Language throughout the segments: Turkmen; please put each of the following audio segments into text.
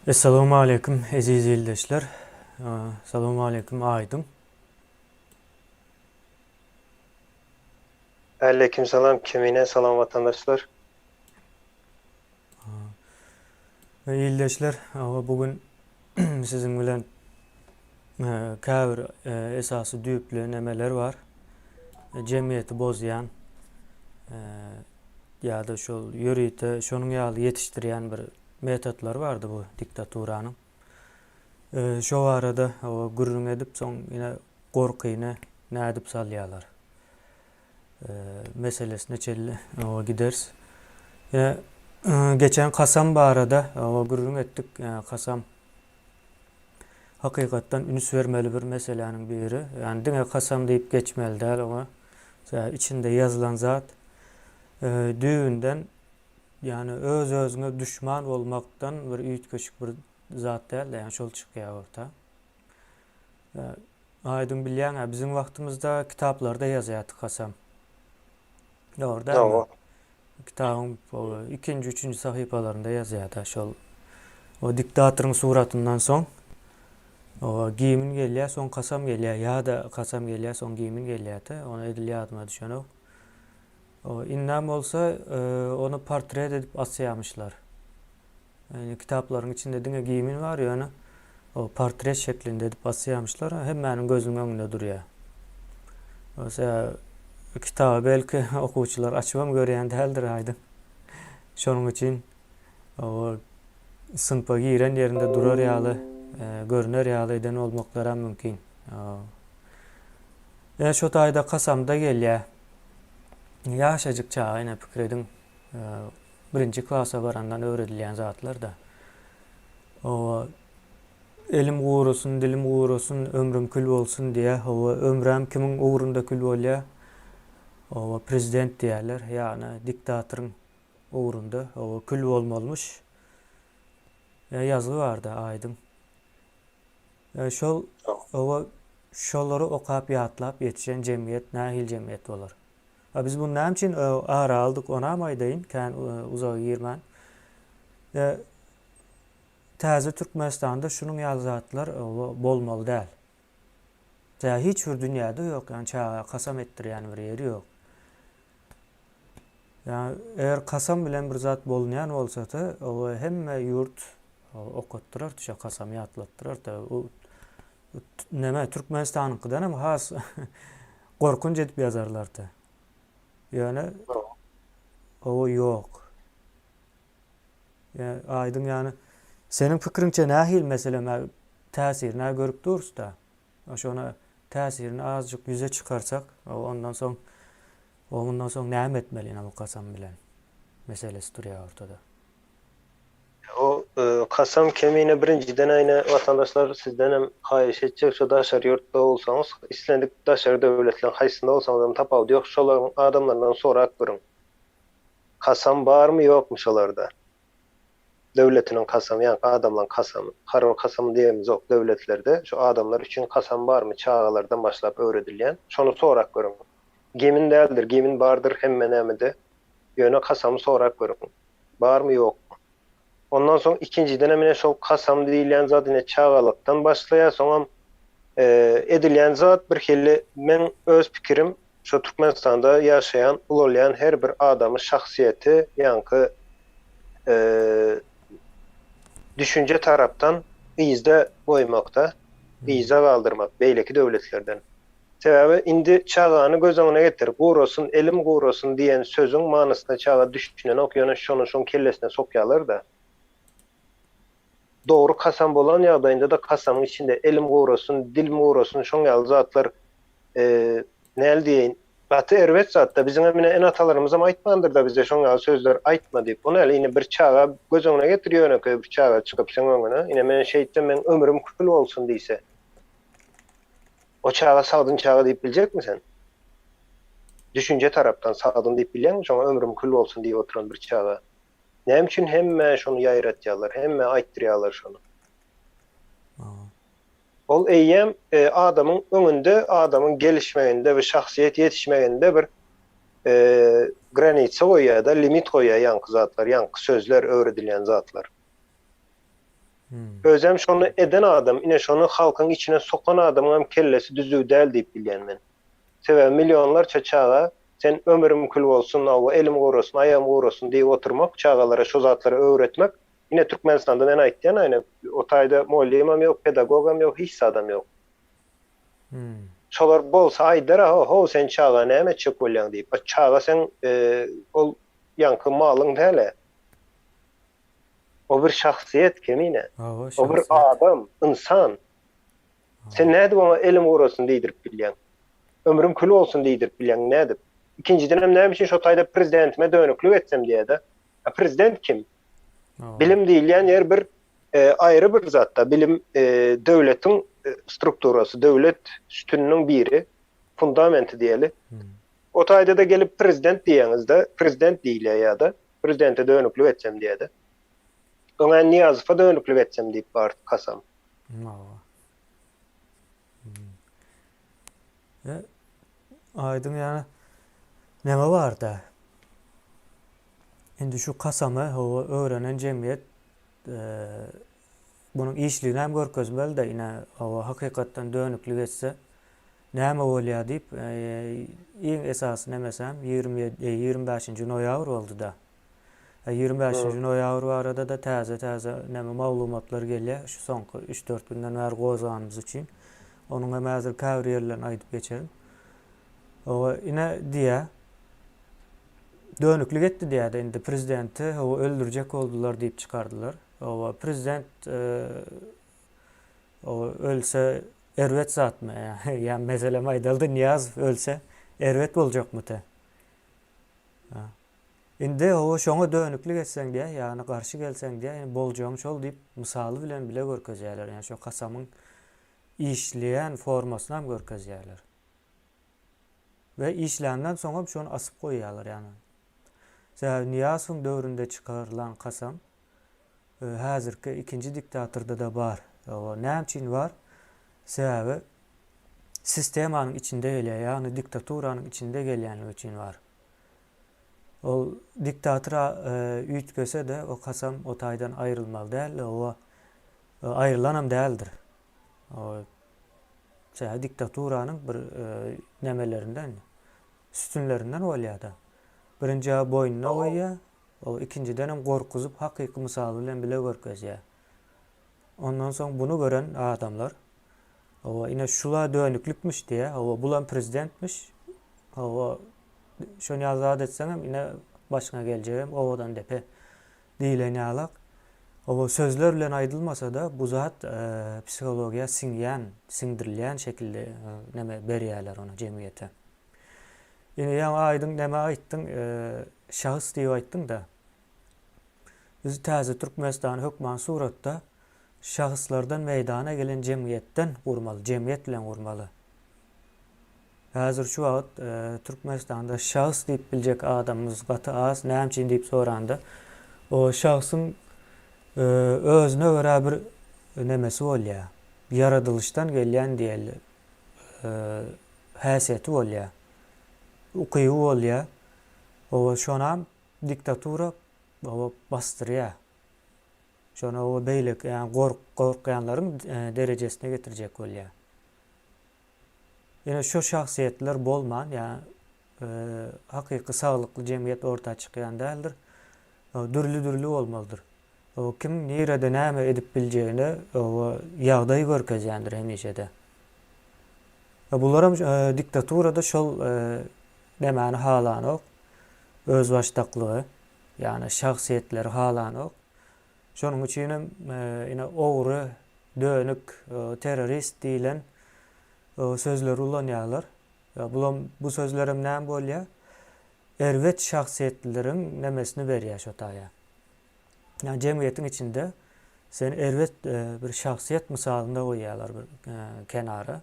Essalawmaleýkim eziz ildeşler. Salowmaleýkim Aýdyň. Aleýkim salam Kemine salam watandaşlar. Ildeşler, bu gün siziň bilen käbir esasy düýpli nemeler bar. Jemgyýeti bozýan ýa-da şol ýörite şonuň ýaly ýetişdirýän bir metodlary bardy bu diktaturanyň. Şo barada gürrüň edip, soň ýene gorkyny nädip salýarlar meselesine çenli gideris. Ýene geçen kasam barada gürrüň etdik. Kasam hakykatdan üns bermeli bir meseläniň biri. Ýani diňe kasam diýip geçmeli däl oňa. Içinde ýazylan zat düýbünden ýani öz-özüňe duşman bolmakdan bir üýtgeşik bir zat däl-de, ýani şol çykýar orta. Aýdyň bilýäň-ä, biziň wagtymyzda kitaplarda ýazýardy kasam. Dogry dälmi? Kitabyň ikinji, üçünji sahypalarynda ýazýardy şol o diktatoryň suratyndan soň o gimn gelýär, soň kasam gelýär ýa-da kasam gelýär, soň gimn gelýärdi. Ony edil ýadyma düşenok. O indem bolsa ony portret edip asýarmyşlar. Ýöne kitaplaryň içinde diňe gimn bar, ýöne o portret şeklinde edip asýarmyşlar, hemmäniň gözüniň öňünde durýar. Ose kitaby belki okuwçylar açybam görýän däldir aýdyň. Şonuň üçin o synpa giren ýerinde durar ýaly, görner ýaly eden bolmaklaram mümkin. Ýa şo taýda kasamda gelýär. Ýaşajyk çaga ine pikir ediň. Birinji klasa barandan öwredilýän zatlar-da. Hawa, elim gurasyn, dilim gurasyn, ömrüm kül bolsun diýýär. Hawa, ömrem kimiň ugrunda kül bolýar? Hawa, prezident diýýärler, ýagny diktatoryň ugrunda, hawa, kül bolmalymyş. Ýazgy barda aýdyň. Şol, hawa, şolary okap, ýatlap ýetişen jemgyýet nähili jemgyýet bolar? A biz muny näme üçin ara aldyk, onam aýdaýyn, kän uzaga girmän. Täze Türkmenistanda şunuň ýaly zatlar bolmaly däl. Tä hiç bir dünýäde ýok, ýagny çaga kasam etdirýän bir ýeri ýok. Ýagny eger kasam bilen bir zat bolunýan bolsady, o hemme ýurt okatdyrardy, şo kasamy ýatlatdyrardy. Neme Türkmenistanyňkydan hem has gorkunç edip ýazarlardy. Ýöne owo ýok. Ýa aýdyň ýany seniň pikiriňçe nähili meselem täsirini görüp durusda. Şona täsirini azjyk ýüze çykarsak, ondan soň o mundan soň näme etmeli ine bu kasam bilen meselesi durýar ortada. O kasam kemine birinjiden aýna watandaşlar sizdenem haýyş etjek şo daşary ýurtda bolsaňyz islendik daşary döwletleriň haýsynda bolsaňyzam tapawudy ýok şolaryň adamlaryndan sorap görüň kasam barmy ýokmy şolarda döwletiniň kasamy ýaňky adamlaň kasamy harby kasamy diýemizok döwletlerde şo adamlar üçin kasam barmy çagalardan başlap öwredilýän şony sorap görüň gimin däldir gimin bardyr hemme nämede ýöne kasamy sorap görüň. Barmy ýokmy? Ondan soň ikinjidenem ine şol kasam diýilýän zat ine çagalykdan başlaýar, soňam edilýän zat bir hili meň öz pikirim şo Türkmenistanda ýaşaýan, ulalýan her bir adamy şahsyýeti ýaňky düşünje tarapdan yzda goýmakda, yza galdyrmak beýleki döwletlerden. Sebäbi indi çagany göz öňüne getir, gurasyn, elim gurasyn diýen sözüň manysyna çaga düşünenok, ýöne şony şoň kellesine sokýalar-da. Dogry kasam bolan ýagdaýynda-da kasamyň içinde elim gurasyn, dilim gurasyn şoň ýaly zatlar näl diýeýin, gaty erbet zat-da. Biziňem ine ene-atalarymyzam aýtmandyr-da bize şoň ýaly sözler aýtma diýip. Ony häli ine bir çaga göz öňüne getir ýönekeý bir çaga çykyp seň öňüne, ine men şeýtsem meň ömrüm kül bolsun diýse. O çaga sagdyn çaga diýip biljekmi sen? Düşünje tarapdan sagdyn diýip bilýäňmi şoňa ömrüm kül bolsun diýip oturan bir çaga? Näme üçin hemmä şony ýaýratýarlar, hemmä aýtdyrýarlar şony? Ol eýýäm adamyň öňünde, adamyň gelişmeginde we şahsyýet ýetişmeginde bir granitsa goýýar-da, limit goýýar ýaňky zatlar, ýaňky sözler, öwredilýän zatlar. Özem şony eden adam, ine şony halkyň içine sokan adamyňam kellesi düzüw däl diýip bilýän men. Sebäbi millionlarça çaga sen ömrüm kül bolsun, hawa elim gurasyn, aýagym gurasyn diýip oturmak, çagalara şo zatlary öwretmek, ine Türkmenistanda men aýtýan aýna o taýda mugallymam ýok, pedagogam ýok, hiç zadam ýok. Şolar bolsa aýdar-a ho-how sen çaga näme etjek bolýaň diýip. A çaga seň ol ýaňky malyň däl-ä. O bir şahsyýet Kemine. O bir adam, ynsan. Sen nädip oňa elim gurasyn diýdirip bilýäň? Ömrüm kül bolsun diýdirip bilýäň nädip? Ikinjidenem näme üçin şo taýda prezidentime dönüklik etsem diýýä-de. A prezident kim? Bilim diýilýän ýer bir aýry bir zatda. Bilim döwletiň strukturasy, döwlet sütüniniň biri, fundamenti diýeli. O taýda-da gelip prezident diýýäňiz-de, prezident diýilýär ýa-da prezidente dönüklik etsem diýýä-de. Öňä Nyýazowa dönüklik etsem diýip bar kasam. Hawa. E, aýdyň ýa näme barda? Indi şu kasamy hawa öwrenen jemgyýet e, bunuň işligini hem görkezmeli-de, ine hawa hakykatdan dönüklik etse näme bolýar diýip, e, iň esasy nemesem 27 25-nji noýabr boldy-da. 25-nji noýabr barada-da täze-täze näme maglumatlar gelýär. Şu soňky üç-dört günden bäri gozganymyz üçin. Onuň hem häzir käbir ýerlerini aýdyp geçerin. Oba ine diýýär. Dönüklik etdi diýýär-de indi prezidenti hawa öldürjek boldular diýip çykardylar. Oba prezident oba ölse erbet zatmy? Ýa meselem aýdalyda Nyýazow ölse erbet boljakmy te? Indi hawa şoňa dönüklik etseň diýýär, ýagny garşy gelseň diýýär, indi boljagyň şol diýip mysaly bilen bile görkezýärler, ýagny şo kasamyň işleýän formasynam görkezýärler. We işländen soňam şony asyp goýýarlar ýagny. Sebäbi Nyýazowyň döwründe çykarylan kasam häzirki ikinji diktatorda-da bar. Hawa, näme üçin bar? Sebäbi sistemanyň içinde gelýär, ýagny diktaturanyň içinde gelýänligi üçin bar. Ol diktator üýtgese-de, o kasam o taýdan aýrylmaly däl, oba aýrylanam däldir. O sebäbi diktaturanyň bir nemelerinden, sütünlerinden bolýar-da. Birinji-ä boýnuna goýýar, o ikinjidenem gorkuzyp hakyky mysaly bilen bile görkezýär. Ondan soň buny gören adamlar, Hawa, ine şula dönüklikmiş diýýär, hawa, bulam prezidentmiş, hawa, Şony ýaly zat etseňem ine başyňa geljegem owadan depe diýlen ýalak. Oba sözler bilen aýdylmasa-da bu zat psihologiýa siňýän, siňdirilýän şekilde neme berýärler ony jemgyýete. Ine ýaňy aýdyň neme aýtdyň, şahs diýip aýtdyň-da. Biz täze Türkmenistany hökman suratda şahslardan meýdana gelen jemgyýetden gurmaly, jemgyýet bilen gurmaly. Häzir şu wagt Türkmenistanda şahs diýip biljek adamymyz gaty az. Näme üçin diýip soranda, o şahsyň özüne görä bir nemesi bolýar. Ýaradylyşdan gelýän diýeli häsiýeti bolýar. Ukyby bolýar. Oba şonam diktatura oba basdyrýar. Şony oba beýleki ýagny gorkýanlaryň derejesine getirjek bolýar. Ýöne şo şahsyýetler bolman, ýa hakyky saglykly jemgyýet orta çykýan däldir. Dürli-dürli bolmalydyr. Kim nirede näme edip biljegini ýagdaý görkezýändir hemişe-de. Bularam diktaturada şol nämäni halanok, özbaşdaklygy, ýagny şahsyýetleri halanok. Şonuň üçinem ine ogry, dönük, terrorist diýlen sözleri ulanýarlar. Bulam bu sözlerem näme bolýar? Erbet şahsyýetlileriň nemesini berýär şo taýa. Ýagny jemgyýetiň içinde seni erbet bir şahsyýet mysalynda goýýarlar bir kenara.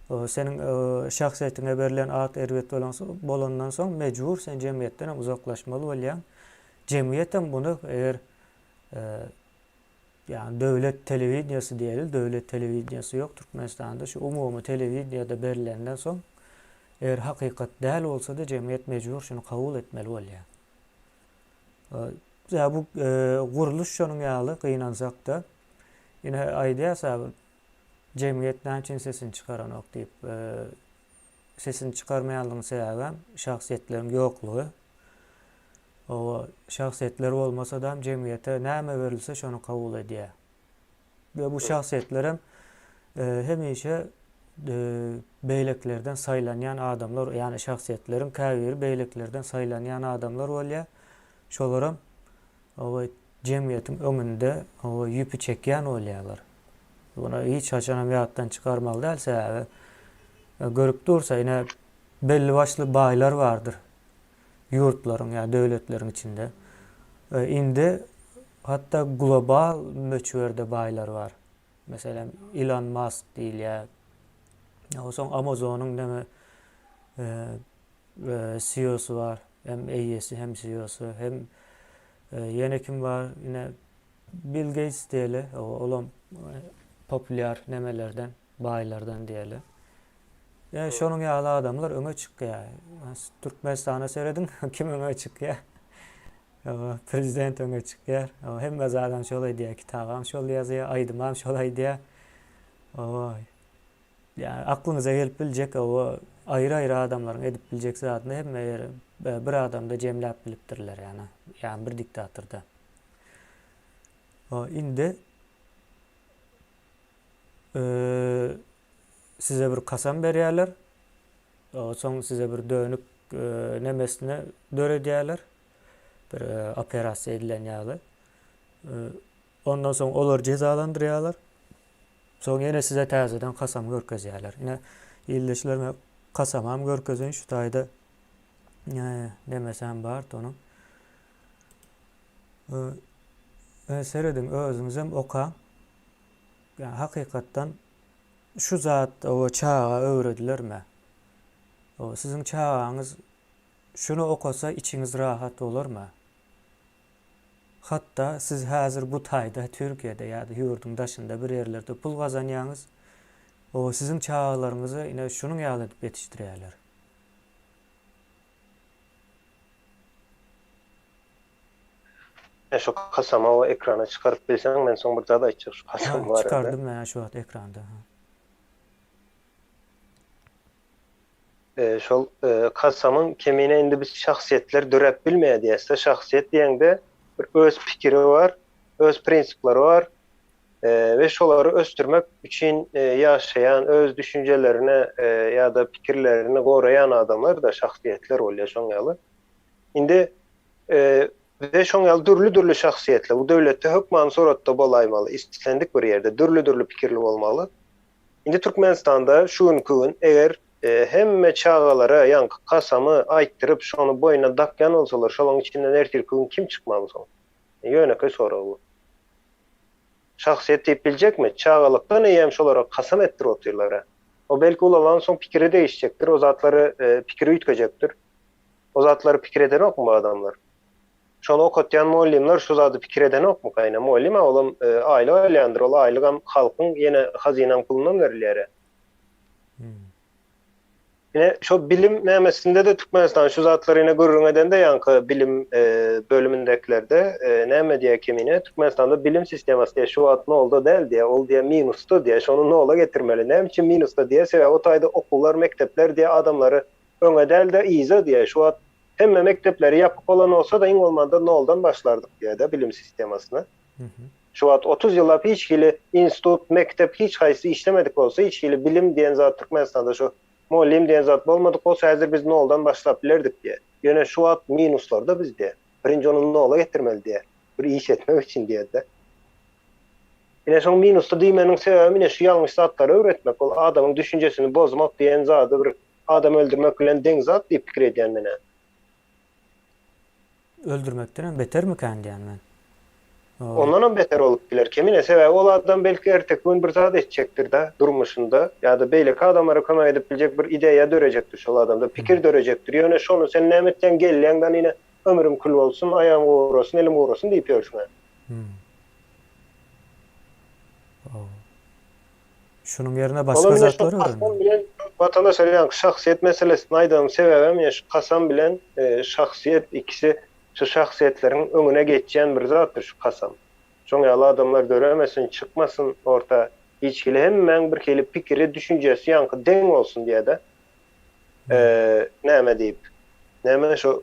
Seniň şahsyýetiňe berlen at erbet bolandan soň mejbur sen jemgyýetden hem uzaklaşmaly bolýaň. Jemgyýetem muny eger ýagny döwlet telewideniýesi diýeli, döwlet telewideniýesi ýok Türkmenistanda, şu umumy telewideniýede berilenden soň eger hakykat däl bolsa-da jemgyýet mejbur şuny kabul etmeli bolýar. Ýa bu gurluş şonuň ýaly gynansak-da. Ine aýdýarsa jemgyýet näme üçin sesini çykaranok diýip, sesini çykarmaýanlygyň sebäbem şahsyýetleriň ýoklugy. Oba şahsyýetler bolmasadam jemgyýete näme berilse şony kabul edýär. We bu şahsyýetlerem hemişe beýlekilerden saýlanýan adamlar, ýagny şahsyýetleriň käbiri beýlekilerden saýlanýan adamlar bolýar. Şolaram oba jemgyýetiň öňünde oba ýüpi çekýän bolýarlar. Muny hiç haçanam ýatdan çykarmaly däl, sebäbi görüp dursa ine belli başly baýlar bardyr ýurtlaryň ýa döwletleriň içinde. Indi hatda global möçberde baýlar bar. Meselem, Ilon Mask diýilýär. Soň Amazonyň neme CEO-sy bar. Hem eýesi, hem CEO-sy, hem ýene kim bar? Ine Bill Gates diýeli, olam populýar nemelerden, baýlardan diýeli. Ýa şonuň ýaly adamlar öňe çykýar. Türkmenistana serediň, kim öňe çykýar? Prezident öňe çykýar. Hemme zadam şol edýär, kitabam şol ýazýar, aýdymam şol aýdýar. Ýa aklyňyza gelip biljek o aýry-aýry adamlaryň edip biljek zadyny hemme ýere bir adamda jemläp bilipdirler ýa-ni, ýa bir diktatorda. Indi size bir kasam berýärler. Soň size bir dönük nemesini döredýärler. Bir operasiýa edilen ýaly. Ondan soň olary jezalandyrýarlar. Soň ýene size täzeden kasam görkezýärler. Ine, ildeşler men kasamam görkezeýin şu taýda nemesem bardy onuň. Serediň özüňizem okaň. Ýa hakykatdan şu zat o çaga öwredilermi? O siziň çagaňyz şuny okasa içiňiz rahat bolarmy? Hatda siz häzir bu taýda Türkiýede ýa-da ýurduň daşynda bir ýerlerde pul gazanýaňyz, o siziň çagalaryňyzy ine şunuň ýaly edip ýetişdirýärler. Sen şu kasamy o ekrana çykaryp bilseň men soň bir zat aýtjak şu kasam barada. Çykardym men şu wagt ekranda. Şol kasamyň kemine indi biz şahsyýetler döräp bilmeýär diýäsde şahsyýet diýeňde bir öz pikiri bar, öz prinsipleri bar we şolary ösdürmek üçin ýaşaýan, öz düşünjelerini ýa-da pikirlerini goraýan adamlar-da şahsyýetler bolýar şoň ýaly. Indi we şoň ýaly dürli-dürli şahsyýetler bu döwletde hökmany suratda bolaýmaly, islendik bir ýerde dürli-dürli pikirli bolmaly. Indi Türkmenistanda şu günki gün eger hemme çagalara ýaňky kasamy aýtdyryp şony boýnuna dakýan bolsalar şolaň içinden ertirki gün kim çykmaly soň? Ýönekeý sorag bu. Şahsyýet diýip biljekmi? Çagalykdan eýýäm şolara kasam etdirip otyrlar-a. O belki ulalansoň pikiri degişjekdir, o zatlary pikiri üýtgejekdir. O zatlary pikir edenokmy bu adamlar? Şony okatýan mugallymlar şu zady pikir edenokmy gaýna? Mugallym-a olam aýlyk alýandyr, ol aýlygam halkyň ýene hazynaň pulundan berilýär-ä. Ine, şo bilim nämesinde-de Türkmenistan şu zatlary ine gürrüň edende ýaňky bilim bölümindäkilerde näme diýýär Kemine, Türkmenistanda bilim sistemasy diýýär şu wagt nolda däl diýýär, ol diýýär minusda diýýär, şony nola getirmeli. Näme üçin minusda diýýär, sebäbi o taýda okuwlar, mekdepler diýýär adamlary öňe däl-de yza diýýär, şu wagt hemme mekdepleri ýapyk bolan bolsa-da iň bolmanda noldan başlardyk diýýär-de bilim sistemasyna. Şu wagt 30 ýyllap hiç hili institut, mekdep hiç haýsy işlemedik bolsa, hiç hili bilim diýen zat Türkmenistanda şu mugallym diýen zat bolmadyk bolsa häzir biz noldan başlap bilerdik diýýär. Ýöne şu wagt minuslarda biz diýýär. Birinji ony nola getirmeli diýýär. Bir iş etmek üçin diýýär-de. Ine şoň minusda diýmeginiň sebäbi ine şu ýalňyş zatlary öwretmek, ol adamyň düşünjesini bozmak diýen zady bir adam öldürmek bilen deň zat diýip pikir edýän men-ä. Öldürmekdenem betermikän diýän men. Ondanam beter bolup biler kemine, sebäbi ol adam belki erteki gün bir zat etjekdir-de durmuşynda ýa-da beýleki adamlara kömek edip biljek bir ideýa dörejekdir şol adamda, pikir dörejekdir. Ýöne şony sen näme etseň gelýäňden ine ömrüm kül bolsun, aýagym gurasyn, elim gurasyn diýip ýörsüň-ä. Şunuň ýerine başga zatlar öwrenmeli. Kasam bilen watandaşlar ýaňky şahsyýet meselesini aýdanyň sebäbem ýa şu kasam bilen şahsyýet ikisi şu şahsyýetleriň öňüne geçýän bir zatdyr şu kasam. Şoň ýaly adamlar döremesin, çykmasyn orta. Hiç hili hemmäň bir hili pikiri, düşünjesi ýaňky deň bolsun diýýä-de. Näme diýip. Näme şo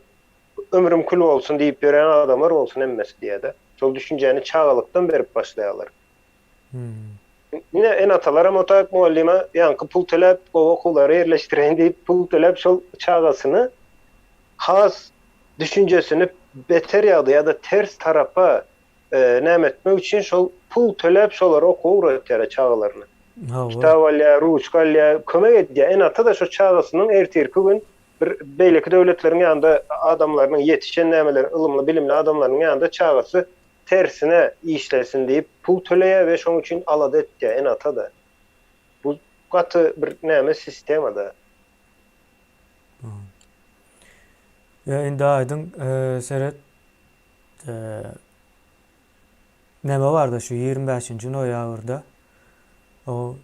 ömrüm kül bolsun diýip ýören adamlar bolsun hemmesi diýýä-de. Şol düşünjäni çagalykdan berip başlaýarlar. Ine ene-atalaram otak mugallyma ýaňky pul töläp gowy okuwlara ýerleşdireýin diýip pul töläp şol çagasyny has düşünjesini beter ýagdaý ýa-da ters tarapa näme etmek üçin şol pul töläp şolary okuwa ugratýarlar çagalaryny. Kitap alýar, ruçka alýar, kömek edýär. Ene-ata-da şo çagasynyň ertirki gün bir beýleki döwletleriň ýanynda adamlarynyň ýetişen nämeler ylymly bilimli adamlarynyň ýanynda çagasy tersine işlesin diýip pul töleýär we şoň üçin alada etýär ene-ata-da. Bu gaty bir näme sistema-da. Ýa indi aýdyň seret neme barda şu 25-nji noýabrda o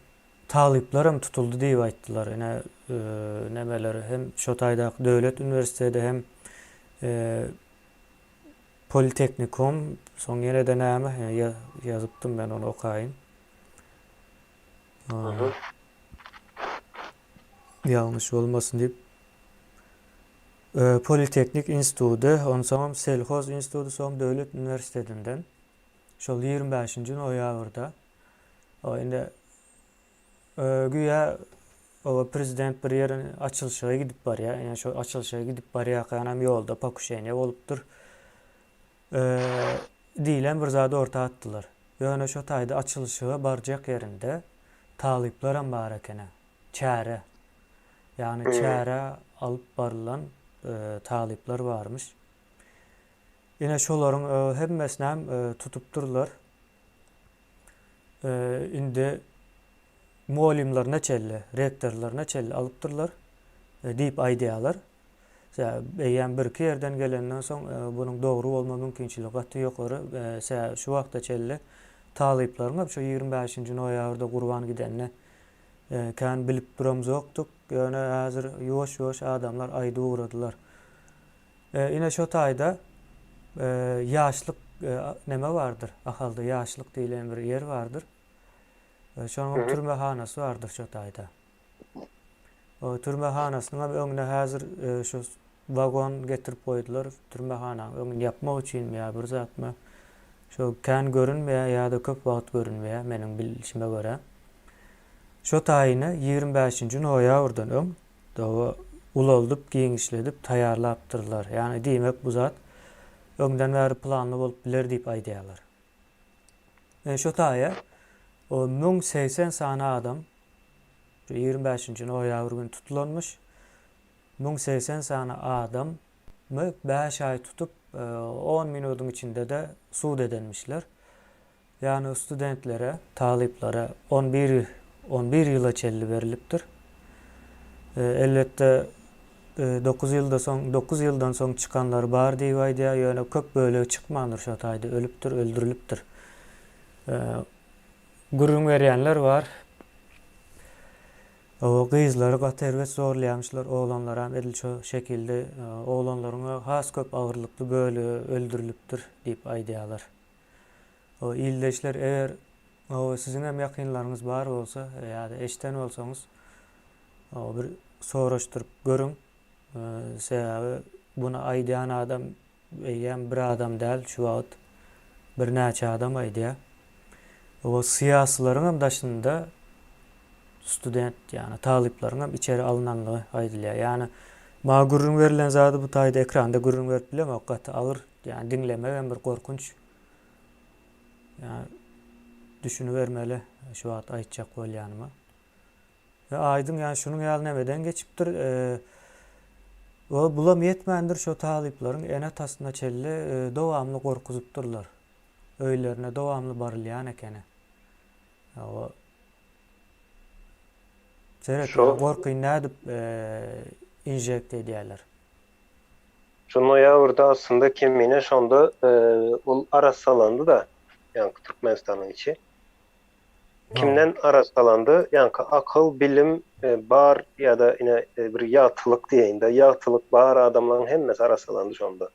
talyplar hem tutuldy diýip aýtdylar. Ine nemeler hem şo taýdaky döwlet uniwersiteti hem Politeknikum, soň ýene-de näme, ýazypdym men ony okaýyn. Ýalňyş bolmasyn diýip. Politeknik instituty, onsoňam Selhoz instituty, soň Döwlet uniwersitetinden. Şol 25-nji noýabrda. Indi Güýä oba prezident bir ýere açylyşyga gidip barýar. Ýa şo açylyşyga gidip barýarkanam ýolda pokuşeniýe bolupdyr. Diýlen bir zady orta atdylar. Ýöne şo taýda açylyşyga barjak ýerinde talyplaram bar ekeni. Çäre. Ýagny çärä alyp barylan talyplar barmyş. Ine şolaryň hemmesinem tutupdyrlar. Indi mugallymlaryna çenli, rektorlaryna çenli alypdyrlar diýip aýdýarlar. Sebäbi eýýäm birki ýerden gelenden soň bunuň dogry bolma mümkinçiligi gaty ýokary. Sebäbi şu wagta çenli talyplaryň hem şu 25-nji noýabrda gurban gidenini kän bilip duramzokdyk. Ýöne häzir ýuwaş-ýuwaş adamlar aýdyp ugradylar. Ine şo taýda ýaşlyk neme bardyr, Ahalda ýaşlyk diýlen bir ýer bardyr. Şonuň türmehanasy bardyr şo taýda. O türmehanasynyň hem öňüne häzir şu wagon getirip goýdular. Türmehananyň öňüni ýapmak üçinmi ýa bir zatmy? Şo kän görünmeýär ýa-da köp wagt görünmeýär meniň bilşime görä. Şo taýyny 25-nji noýabrdan öň Dawa ulaldyp, giňişledip taýýarlapdyrlar. Ýagny diýmek bu zat öňden bäri planly bolup biler diýip aýdýarlar. Ine şo taýa o 1080 sany adam şu 25-nji noýabr güni tutulanmyş. 1080 sany adamy 5 aý tutup, on minudyň içinde-de sud edenmişler. Ýagny studentlere, talyplara on bir, on bir ýyla çenli berlipdir. Elbetde, dokuz ýylda soň, dokuz ýyldan soň çykanlary bar diýip aýdýar, ýöne köp bölegi çykmandyr şo taýda, ölüpdir, öldürilipdir. Gürrüň berýänler bar. O gyzlary gaty erbet zorlaýamyşlar, oglanlaram edil şo şekilde, oglanlaryň has köp agyrlykly bölegi öldürilipdir diýip aýdýarlar. O ildeşler eger o siziň hem ýakynlaryňyz bar bolsa ýa-da eşden bolsaňyz o bir soraşdyryp görüň. Sebäbi buny aýdýan adam eýýäm bir adam däl şu wagt birnäçe adam aýdýar. O syýasylaryň hem daşynda student ýagny talyplaryň hem içeri alynanlygy aýdylýar. Ýagny maňa gürrüň berilen zady bu taýda ekranda gürrüň berip bilemok gaty agyr Ýani diňlemegem bir gorkunç. Ýani düşünibermeli şu wagt aýtjak bolýanyma. We aýdyň ýani şunuň ýaly nemeden geçipdir. We bulam ýetmändir şo talyplaryň ene-atasyna çenli dowamly gorkuzypdyrlar. Öýlerine dowamly barylýan ekeni. O Seret, gorkyny nädip inžekt edýärler. Şu noýabrda aslynda kemine şonda ol arassalandy-da, ýaňky Türkmenistanyň içi. Kimden arassalandy? Ýaňky akyl, bilim bar ýa-da ine bir ýagtylyk diýeýin-de, ýagtylyk bar adamlaryň hemmesi arassalandy şonda.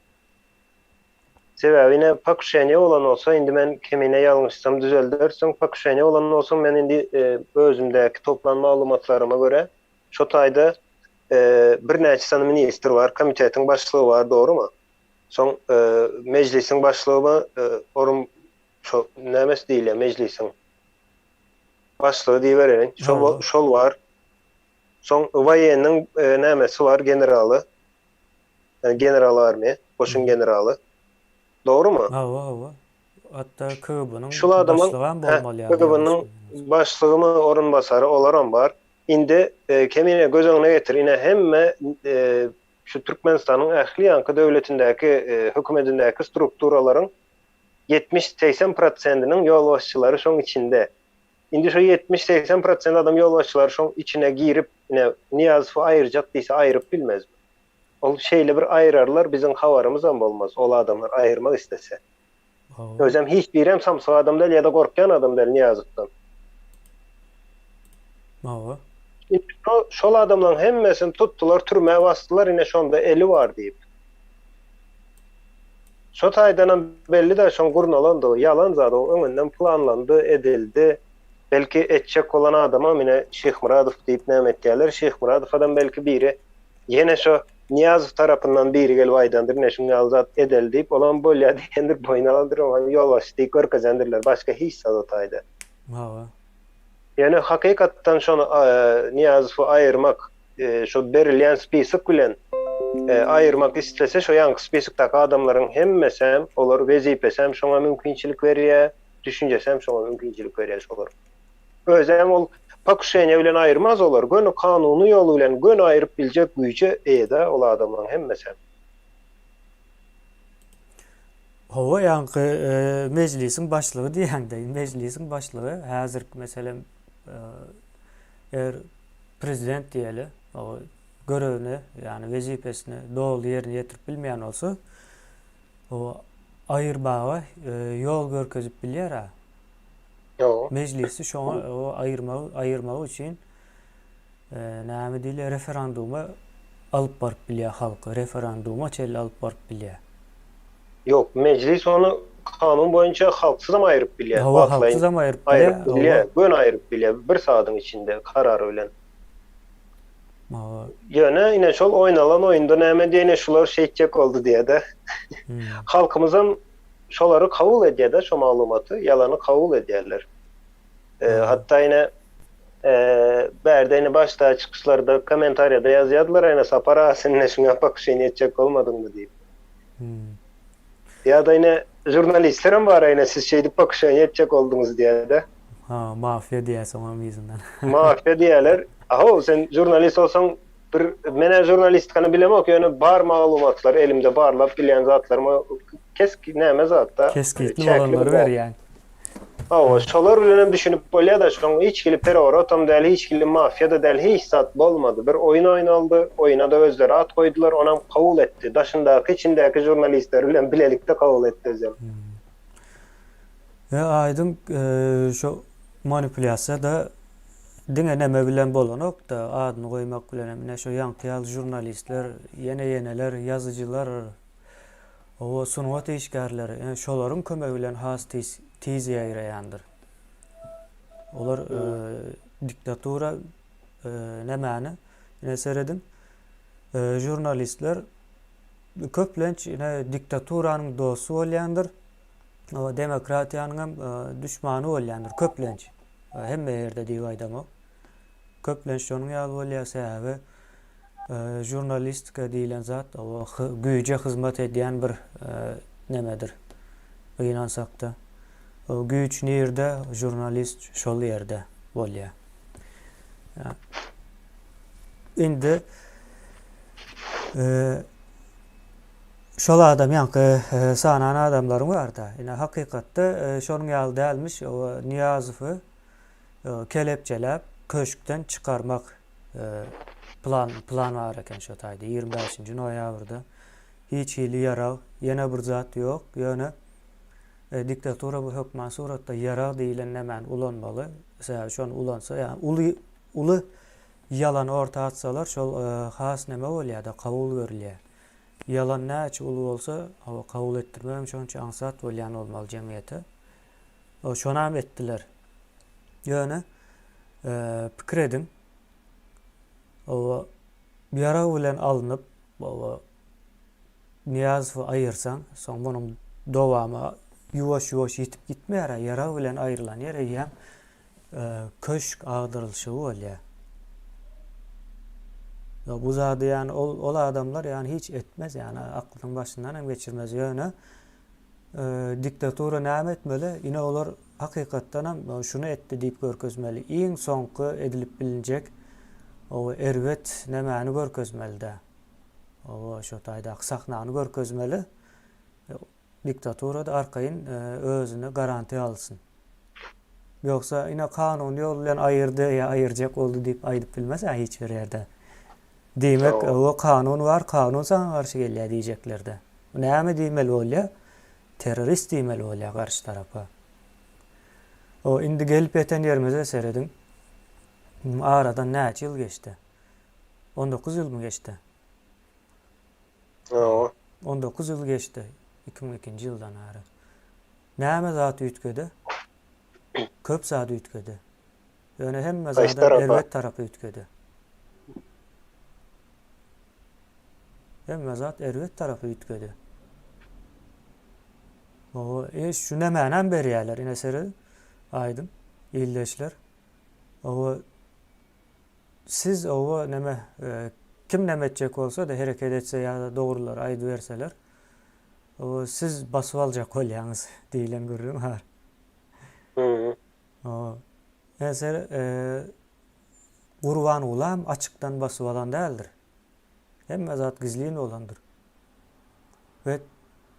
Sebäbi ine pokuşeniýe bolan bolsa indi men kemine ýalňyşsam düzeldersiň pokuşeniýe bolan bolsa men indi özümdäki toplan maglumatlaryma görä şo taýda birnäçe sany ministr bar komitetiň başlygy bar dogrymy soň mejlisiň başlygymy orun şo nämesi diýilýär mejlisiň başlygy diýibereýin şol şol bar soň woýenniň nämesi bar generaly General armiýa, goşun generaly. Dogrumy? Hawa, hawa. Hatda KGB-niň başlygam bolmaly ýaly. KGB-niň başlygymy, orunbasary, olaram bar. Indi Kemine göz öňüne getir, ine hemme şu Türkmenistanyň ähli ýaňky döwletindäki, hökümetindäki strukturalaryň 70-80 prosentiniň ýolbaşçylary şoň içinde. Indi şu 70-80 prosent adam ýolbaşçylary şoň içine girip, ine Nyýazowy aýyrjak diýse aýryp bilmezmi? Ol şeýle bir aýyrarlar biziň habarymyzam bolmaz ol adamlar aýyrmak islese. Özem hiç birem samsyk adam däl ýa-da gorkýan adam däl Nyýazowdan. Hawa. Indi şol adamlaryň hemmesini tutdular türmä basdylar ine şonda eli bar diýip. Şo taýdanam belli-dä şoň gurnalandygy, ýalan zat o öňünden planlandy, edildi. Belki etjek bolan adamam ine Şyhmyradow diýip näme etýärler, Şyhmyradowadam belki biri ýene şo Nyýazow tarapyndan biri gelip aýdandyr ine şuň ýaly zat edeli diýip, olam bolýa diýendir, boýun alandyr, oňa ýolbaşçy diýip görkezendirler, başga hiç zat o taýda. Hawa. Ýöne hakykatdan şony Nyýazowy aýyrmak şo berilýän spisok bilen aýyrmak islese şo ýaňky spisokdaky adamlaryň hemmesem olar wezipesem şoňa mümkinçilik berýär, düşünjesem şoňa mümkinçilik berýär şolar. Özem ol pokuşeniýe bilen aýyrmaz olar, göni kanuny ýol bilen göni aýryp biljek güýje eýe-dä ol adamlaryň hemmesem. Hawa ýaňky mejlisiň başlygy diýýäňdä, mejlisiň başlygy häzirki meselem eger prezident diýeli, görevini, ýagny wezipesini doly ýerine ýetirip bilmeýän bolsa, o aýyrmaga ýol görkezip bilýär-ä. Mejlisi şoňa aýyrmagy aýyrmagy üçin näme diýilýär, referenduma alyp baryp bilýär halky, referenduma çenli alyp baryp bilýär. Ýok, mejlis ony kanun boýunça halksyzam aýryp bilýär. Hawa, halksyzam aýryp bilýär. Aýryp bilýär, göni aýryp bilýär, bir sagadyň içinde karary bilen. Hawa. Ýöne ine şol oýnalan oýunda näme diýen ine şular şeýtjek boldy diýýär-de. Halkymyzam şolary kabul edýär-de şo maglumaty, ýalany kabul edýärler. Hatda ine bärde ine başda çykyşlarda kommentariýada ýazýardylar ine Sapar aga sen ine şuňa pokušeniýe etjek bolmadyňmy diýip. Ýa-da ine žurnalistlerem bar ine siz şeýdip pokušeniýe etjek bolduňyz diýýär-de. Ha, mafiýa diýýär soňam yzyndan. Mafiýa diýýärler. Ahow sen žurnalist bolsaň bir men-ä žurnalistikany bilemok ýöne bar maglumatlar elimde barlap bilýän zatlaryma kes näme zatda. Kesgitli bolanlary berýäň. Hawa, şolar bilenem düşünip bolýa-da, şoň hiç hili pereworotam däl, hiç hili mafiýa-da däl, hiç zat bolmady. Bir oýun oýnaldy, oýuna-da özleri at goýdular, onam kabul etdi. Daşyndaky, içindäki žurnalistler bilen bilelikde kabul etdi özem. Ýa aýdyň şo manipulýasiýa-da diňe neme bilen bolanok-da, adyny goýmak bilenem, ine şo ýaňky ýaly žurnalistler, ýene-ýeneler, ýazyjylar, Hawa, sungat işgärleri, ýöne şolaryň kömegi bilen has tiz tiz ýaýraýandyr. Olar diktatura nämäni, ine serediň, žurnalistler köplenç ine diktaturanyň dosty bolýandyr, hawa, demokratiýanyň hem duşmany bolýandyr köplenç. Hemme ýerde diýip aýdamok. Köplenç şonuň ýaly bolýar, sebäbi Žurnalistika diýlen zat o güýje hyzmat edýän bir nemedir. Gynansakda. O güýç nirde, žurnalist şol ýerde bolýar. Indi şol adam ýaňky sanan adamlaryň barda. Ine hakykatda şonuň ýaly dälmiş. O Nyýazowy kelepçeläp köşkden çykarmak Plan plan bar eken şo taýda 25-nji noýabrda. Hiç hili ýarag, ýene bir zat ýok. Ýöne e, diktatura bu hökman suratda ýarag diýlen nämäni ulanmaly. Sebäbi şony ulansa, ýa uly uly ýalany orta atsalar, şol e, has näme bolýar-da, kabul görülýär. Ýalan näçe uly bolsa, hawa, kabul etdirmegem şonça aňsat bolýan bolmaly jemgyýete. Şonam etdiler. Ýöne pikir ediň, hawa, ýarag bilen alnyp, hawa, Nyýazowy aýyrsaň, soň munuň dowamy ýuwaş-ýuwaş ýitip gitmeýär-ä, ýarag bilen aýrylan ýer eýýäm köşk agdarylyşygy bolýar. Bu zady ýany ol ol adamlar ýany hiç etmez ýany aklynyň başyndan hem geçirmez. Ýöne diktatura näme etmeli? Ine olar hakykatdan hem şuny etdi diýip görkezmeli. Iň soňky edilip bilinjek o erbet nämäni görkezmeli-dä. O şo taýdaky sahnany görkezmeli. Diktatura-da arkaýyn özüne garantiýa alsyn. Ýogsa ine kanuny ýol bilen aýyrdy ýa aýyrjak boldy diýip aýdyp bilmez-ä hiç bir ýerde. Diýmek, o kanun bar, kanun saňa garşy gelýär diýjekler-de. Näme diýmeli bolýar? Terrorist diýmeli bolýar garşy tarapa. O indi gelip ýeten ýerimize serediň. Aradan näçe ýyl geçdi? 19 ýylmy geçdi? Hawa. 19 ýyl geçdi 2002-nji ýyldan bäri. Näme zat üýtgedi? Köp zat üýtgedi. Ýöne hemme zadam erbet tarapa üýtgedi. Hemme zat erbet tarapa üýtgedi. Oba, e, şu nämänem berýärler, ine seret, aýdyň, ildeşler. Oba, siz oba näme, e, kim näme etjek bolsa-da, hereket etse ýa-da dogrulary aýdyberseler, Oba siz basyp aljak bolýaňyz diýlen gürrüň bar. Oba. Meselem, Gurbangulam açykdan basyp alan däldir. Hemme zat gizlin bolandyr. We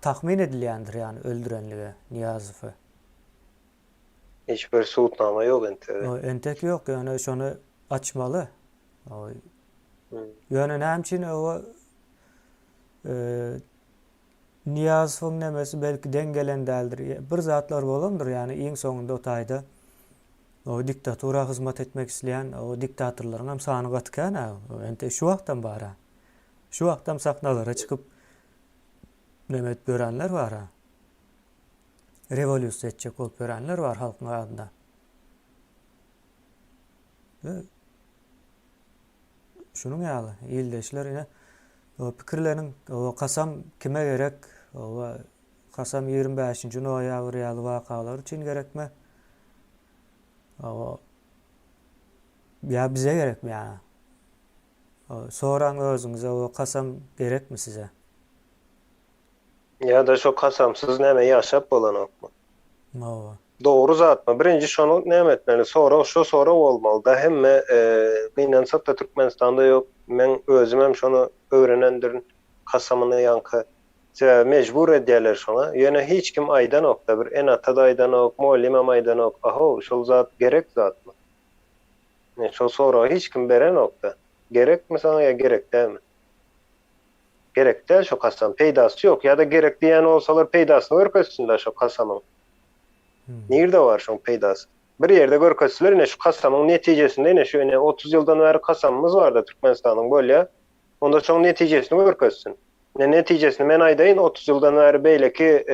tahmyn edilýändir ýagny öldürenlige Nyýazowy. Hiç bir subutnama ýok entek. Entek ýok, ýöne şony açmaly. Ýöne näme üçin oba Nyýazowyň nemesi belki deň gelen däldir. Bir zatlar bolandyr, ýagny iň soňunda o taýda o diktatura hyzmat etmek isleýän o diktatorlaryň hem sany gaty kän-ä. Entek şu wagtam bar-a. Şu wagtam sahnalara çykyp neme edip ýörenler bar-a. Rewolýusiýa etjek bolup ýörenler bar halkyň adyna. Şunuň ýaly, ildeşler ine, pikirleniň, kasam kime gerek, kasam 25-nji noýabr ýaly wakalar üçin gerekmi? Ýa bize gerekmi ýa? Soraň özüňize, kasam gerekmi size? Ýa-da şo kasamsyz näme ýaşap bolanokmy? Hawa. Dogry zatmy? Birinji şony näme etmeli? Sorag şo sorag bolmalyda hemme gynansakda Türkmenistanda ýok. Meň özümem şony öwrenendirin kasamyny ýaňky. Sebäbi mejbur edýäler şoňa. Ýöne hiç kim aýdanokda bir ene-ata-da aýdanok, mugallymam aýdanok. Ahow şol zat gerek zatmy? Şol soragy hiç kim berenokda. Gerekmi saňa ýa gerek dälmi? Gerek däl şo kasam, peýdasy ýok. Ýa-da gerek diýýän bolsalar peýdasyny görkezsinler şo kasamyň. Nirde bar şoň peýdasy? Bir ýerde görkezseler ine şu kasamyň netijesinde ine şu ine 30 ýyldan bäri kasamymyz barda Türkmenistanyň bolýa. Onda şoň netijesini görkezsin. Ine netijesini men aýdaýyn 30 ýyldan bäri beýleki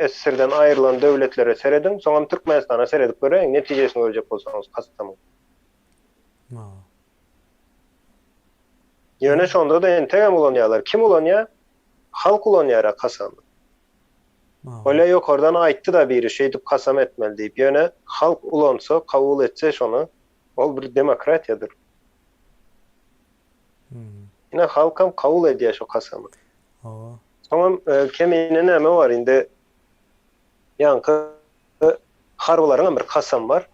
SSR-den aýrylan döwletlere serediň, soňam Türkmenistana seredip göräýiň netijesini görjek bolsaňyz kasamyň. Ýöne şonda-da entegem ulanýarlar. Kim ulanýar? Halk ulanýar-a kasamy. Bolýa ýokardan aýtdy-da biri şeýdip kasam etmeli diýip. Ýöne halk ulansa, kabul etse şony, ol bir demokratiýadyr. Ine halkam kabul edýär şo kasamy. Soňam kemine näme bar indi ýaňky harbylaryňam bir kasamy bar.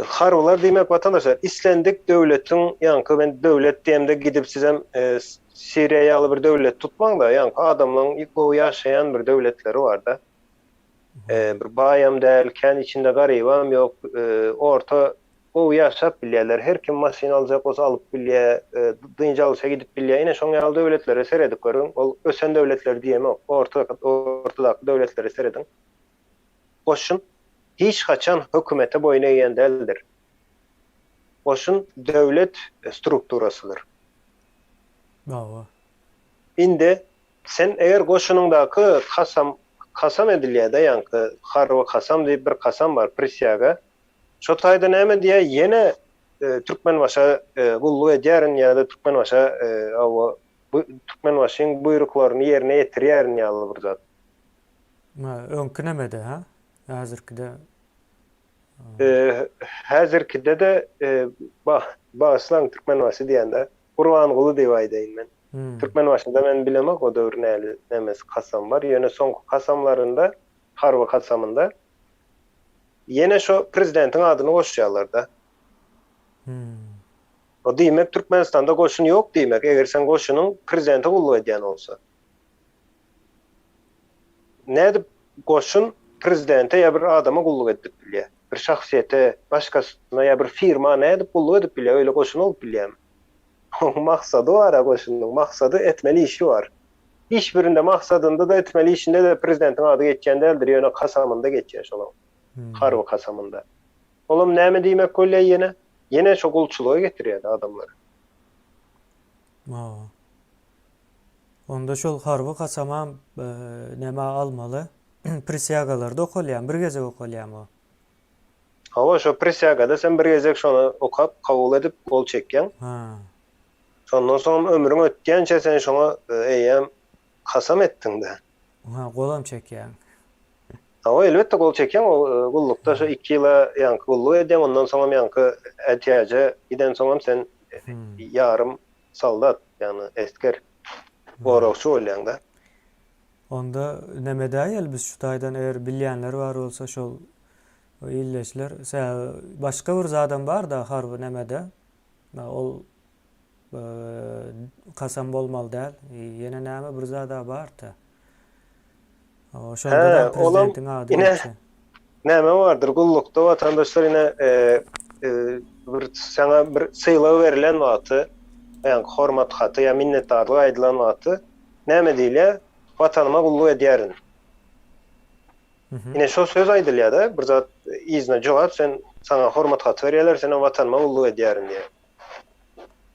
Harbylar diýmek watandaşlar islendik döwletiň ýaňky men döwlet diýemde gidip sizem Siriýa ýaly bir döwlet tutmaňda ýaňky adamlaň gowy ýaşaýan bir döwletleri barda. Bir baýam däl kän içinde garybam ýok orta gowy ýaşap bilýärler her kim maşyn aljak bolsa alyp bilýär dynç alyşa gidip bilýär ine şoň ýaly döwletlere seredip görüň ol ösen döwletleri diýemok orta ortadaky döwletlere serediň. Goşun hiç haçan hökümete boýun egýän däldir. Goşun döwlet strukturasydyr. Hawa. Indi sen eger goşunyňdaky kasam, kasam edilýär-de ýaňky harby kasam diýip bir kasam bar, prisýaga. Şo taýda näme diýýär, ýene Türkmenbaşa gulluk edýärin ýa-da Türkmenbaşa hawa bu Türkmenbaşyň buýruklaryny ýerine ýetirýärin ýaly bir zat. Öňki nemede, hä? Häzirkide Häzirkide-de bagyşlaň Türkmenbaşy diýende Gurbanguly diýip aýdaýyn men. Türkmenbaşyda men bilemok o döwür näli nemesi kasam bar, ýöne soňky kasamlarynda harby kasamynda ýene şo prezidentiň adyny goşýarlarda. O diýmek Türkmenistanda goşun ýok diýmek, eger seň goşunyň prezidente gulluk edýän bolsa. Nädip goşun prezidente ýa bir adama gulluk edip bilýär? Bir şahsyýete, başgasyna ýa bir firma nädip gulluk edip bilýär? Öýle goşun bolup bilýärmi? Oň maksady bar-a goşunyň, maksady etmeli işi bar. Hiç birinde maksadynda-da etmeli işinde-de prezidentiň ady geçýän däldir, ýöne kasamynda geçýär şolaň. Harby kasamynda. Olam näme diýmek bolýar ýene? Ýene şo gulçulyga getirýär adamlary. Hawa. Onda şol harby kasamam näme almaly? Prisýagalarda okalýarmy? Bir gezek okalýarmy o? Hawa, şo prisýagada sen bir gezek şony okap, kabul edip, gol çekýäň. Ha. Şondan soňam ömrüň ötýänçä sen şoňa eýýäm kasam etdiň-dä. Ha, golam çekýäň. Hawa, elbetde gol çekýäň, ol gullukda şo iki ýyla ýaňky gulluk edýäň, ondan soňam ýaňky ätiýaja gidensoňam sen ýarym soldat, ýagny esger, goragçy bolýaň-da. Onda neme edäýeli biz şu taýdan eger bilýänler bar bolsa şol ildeşler sebäbi başga bir zadam bar-da harby nemede ol kasam bolmaly däl ýene näme bir zada bar-da. Şonda da prezidentiň ady geçýär. Näme bardyr gullukda watandaşlar ine bir saňa bir sylag berlen wagty, ýagny hormat haty ýa minnetdarlyk aýdylan wagty näme diýilýär? Watanyma gulluk edýärin. Ine şo söz aýdylýar-da, bir zat yzyna jogap sen saňa hormat haty berýärler, senem watanyma gulluk edýärin diýýär.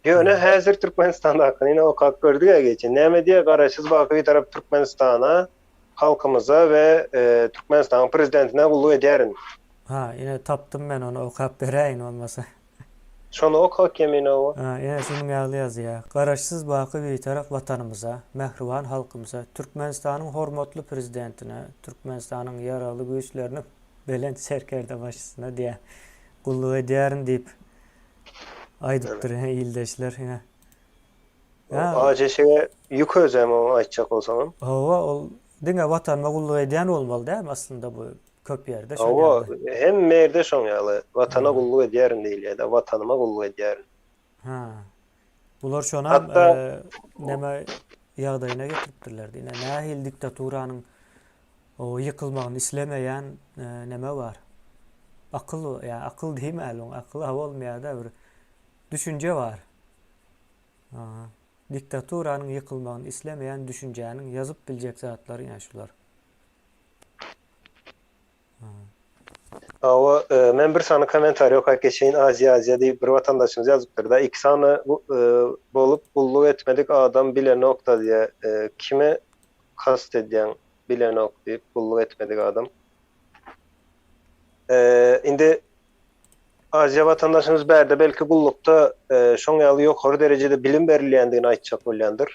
Ýöne häzir Türkmenistandakyny ine okap gördük-ä geçen. Näme diýýär? Garaşsyz baky Bitarap Türkmenistana, halkymyza we Türkmenistanyň Prezidentine gulluk edýärin. Ha, ine tapdym men ony okap beräýin bolmasa. Şony oka Keminowa. Ha, ine şunuň ýaly ýazýar. Garaşsyz baky Bitarap Watanymyza, mähriban halkymyza, Türkmenistanyň hormatly Prezidentine, Türkmenistanyň Ýaragly Güýçleriniň Belent Serkerdebaşysyna diýýär, gulluk edýärin diýip Aýdypdyr ildeşler ine. Ýa. Eşege ýük özem oňa aýtjak bolsaňam. Hawa ol diňe watanyma gulluk edýän bolmaly dälmi aslynda bu köp ýerde şol ýaly. Hawa hemme ýerde şoň ýaly watana gulluk edýärin diýilýär-de watanyma gulluk edýärin. Ha. Bular şonam neme ýagdaýyna getiripdirler. Ine nähili diktaturanyň O ýykylmagyny islemeýän neme bar. Akyl, ýa akyl diýmäli oňa, akyl-a bolmaýar-da bir düşünje bar. Diktaturanyň ýykylmagyny islemeýän düşünjäniň ýazyp biljek zatlary ine şular. Hawa, men bir sany kommentariý okap geçeýin, Aziýa Aziýa diýip bir watandaşymyz ýazypdyr-da, iki sany bolup gulluk etmedik adam bilenok-da diýýär. Kime kast edýäň bilenok diýip gulluk etmedik adam. Indi Aziýa watandaşymyz bärde belki gullukda şoň ýaly ýokary derejede bilim berilýändigini aýtjak bolýandyr.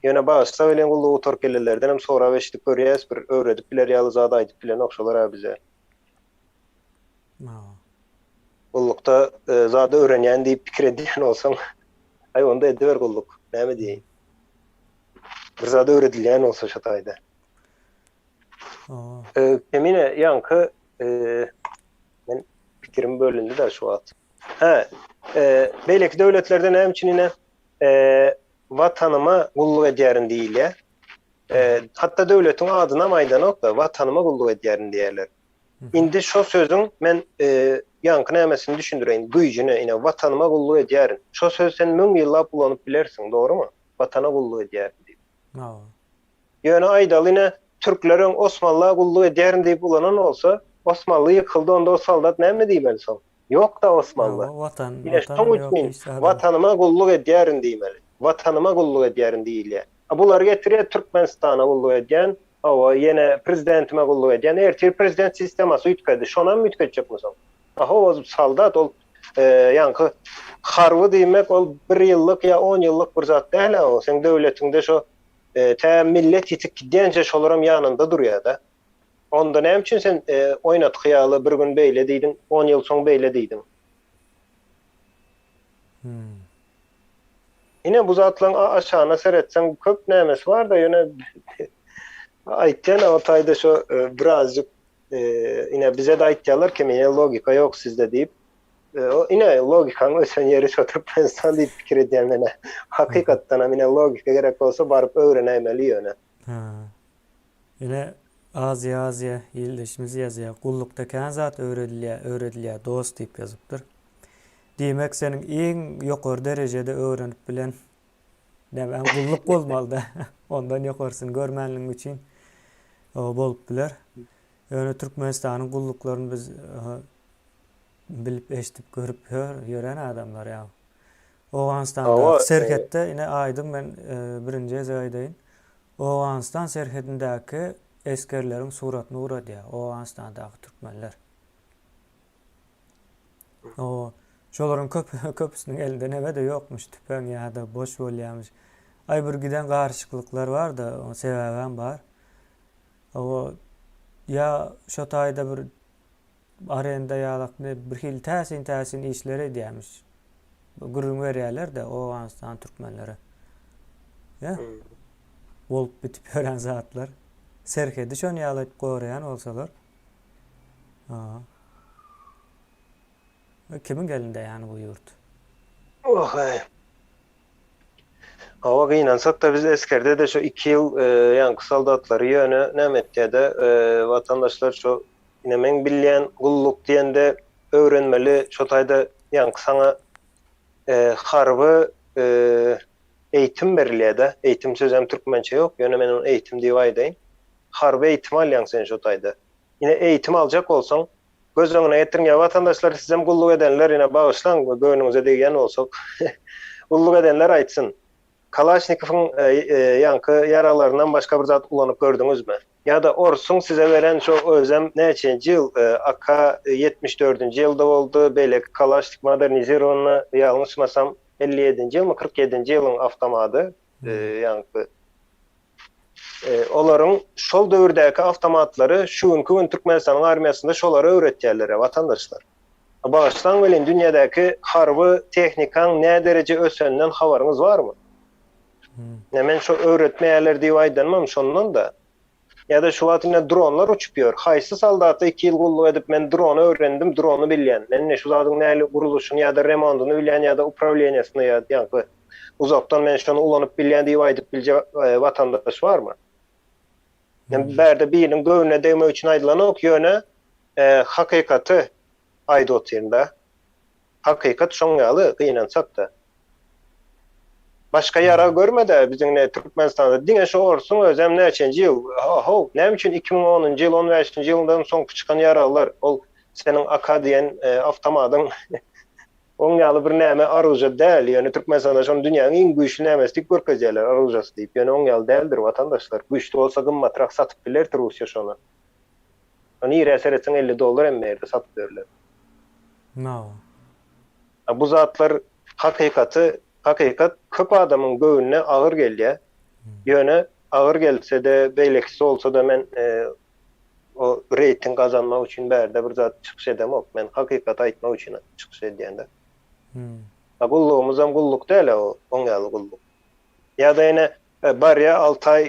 Ýöne bagyşla welin gullugy gutaryp gelenlerden hem sorap eşidip görýäs bir öwredip biler ýaly zat aýdyp bilenok şolar-a bize. Gullukda zat öwrenýän diýip pikir edýän bolsaň, aý onda ediber gulluk, näme diýeýin. Bir zat öwredilýän bolsa şo taýda. Kemine ýaňky men pikirim bölündi-de şu wagt. Hä, beýleki döwletlerde näme üçin ine Watanyma gulluk edýärin diýilýär. Hatda döwletiň adynam aýdanok-da, Watanyma gulluk edýärin diýýärler. Indi şo sözüň men ýaňky nämesini düşündireýin, güýjüni, ine, Watanyma gulluk edýärin. Şo sözi sen müň ýyllap ulanyp bilersiň, dogrumy? Watana gulluk edýärin diýip. Hawa. Ýöne aýdaly ine, türkler öň Osmanla gulluk edýärin diýip ulanan bolsa, Osmanly ýykyldy, onda o soldat näme diýmeli soň? Ýok-da Osmanly. Hawa, watan, Ine, watan şoň ýok üçin hiç zadam. Watanyma gulluk edýärin diýmeli. Watanyma gulluk edýärin diýilýär. A bular getirýär Türkmenistana gulluk edýän, hawa, ýene prezidentime gulluk edýän. Ertir prezident sistemasy üýtgedi. Şonam üýtgetjekmi soň? A hawa, soldat ol ýaňky harby diýmek ol bir ýyllyk ýa on ýyllyk bir zat däl-ä o. Seň döwletiňde şo tä millet ýitip gidýänçä şolaram ýanynda durýar-da. Onda näme üçin sen oýnatgy ýaly bir gün beýle diýdiň, on ýyl soň beýle diýdiň? Ine bu zatlaryň aşagyna seretseň köp nämesi bar-da ýöne aýtýan o taýda şo birazjyk ine bize-de aýtýarlar ki mine logika ýok sizde diýip. O ine logikaň ösen ýeri şo Türkmenistan diýip pikir edýän menä. Hakykatdanam ine logika gerek bolsa baryp öwrenäýmeli ýöne. Ha. Ine Aziýa Aziýa ildeşimiz ýazýar gullukda kän zat öwredilýär öwredilýär dost diýip ýazypdyr. Diýmek seniň iň ýokary derejede öwrenip bilen nämäň gulluk bolmalyda. Ondan ýokarsyny görmänligiň üçin bolup biler. Ýöne Türkmenistanyň gulluklaryny biz bilip eşidip görüp ýören adamlar ýa. Owganystandaky serhetde ine aýdyň men birinji gezek aýdaýyn. Owganystan serhedindäki esgerleriň suratyny ugradýar Owganystandaky türkmenler. O, şolaryň köp köpüsiniň elinde neme-de ýokmuş, tüpeň ýa-da boş bolýarmyş. Aý bir giden garyşyklyklar bar-da, oň sebäbem bar. O, ýa şo taýda bir arenda ýalak ne bir hili täsin-täsin işler edýärmiş. Gürrüň berýärler-de Owganystan türkmenleri. Ýa? Bolup bitip ýören zatlar. Serhedi şony ýaly edip goraýan bolsalar. Ha. Kimiň elinde ýany bu ýurt? Oh-aý. Hawa gynansak-da biz esgerde-de şu iki ýyl ýaňky soldatlary ýöne näme etýä-de watandaşlar şu ine meň bilýän gulluk diýende öwrenmeli şo taýda ýaňky saňa harby eýitim berilýä-de eýitim sözem türkmençe ýok ýöne men ony eýitim diýip aýdaýyn harby eýitim alýaň sen şo taýda ine eýitim aljak bolsaň Göz öňüne getiriň ýa watandaşlar sizem gulluk edenler ine bagyşlaň göwnüňize degýän bolsak gulluk edenler aýtsyn Kalaşnikowyň ýaňky ýaraglaryndan başga bir zat ulanyp gördüňizmi? Ýa-da orsuň size beren şo özem näçenji ýyl AK 74-nji ýylda boldy beýleki Kalaşnik modernizirowanyny ýalňyşmasam 57-nji ýylmy 47-nji ýylyň awtomady ýaňky Olaryň şol döwürdäki awtomatlary şu günki gün Türkmenistanyň armiýasynda şolary öwretýärler, watandaşlar. Bagyşlaň welin dünýädäki harby tehnikaň nädereje öseninden habaryňyz barmy? Ine men şo öwretmeýärler diýip aýdanymam şondan-da. Ýa-da şu wagt ine dronlar uçup ýör. Haýsy soldata iki ýyl gulluk edip men drony öwrendim, drony bilýän. Men ine şu zadyň nähili gurluşyny ýa-da remondyny bilýän ýa-da uprawleniýasyny ýa ýaňky Uzakdan men şony ulanyp bilýän diýip aýdyp biljek watandaş barmy? Men bärde biriniň göwnüne degmek üçin aýdylanok, ýöne hakykaty aýdyp otyryn-da. Hakykat şoň ýaly, gynansak-da. Başga ýarag görme-de biziň ine Türkmenistanda diňe şu orsuň özem näçenji ýyl, how, näme üçin 2010-njy ýyl, on bäşinji ýyldan soňky çykan ýaraglar, ol seniň AK diýen awtomadyň Oň ýaly bir näme oruža däl, ýöne Türkmenistanda şony dünýäniň iň güýçli nämesi diýip görkezýärler, oružasy diýip, ýöne oň ýaly däldir watandaşlar, güýçli bolsa gymmatrak satyp bilerdi Russiýa şony. Nirä seretseň 50 dollar hemme ýerde satyp ýörler. No. A bu zatlar hakykaty, hakykat köp adamyň göwnüne agyr gelýär. Ýöne agyr gelse-de, beýlekisi bolsa-da men O reýting gazanmak üçin bärde bir zat çykyş edemok. Men hakykaty aýtmak üçin çykyş edýän-de. A gullugymyzam gulluk däl-ä o, oň ýaly gulluk. Ýa-da ýene barýa alty aý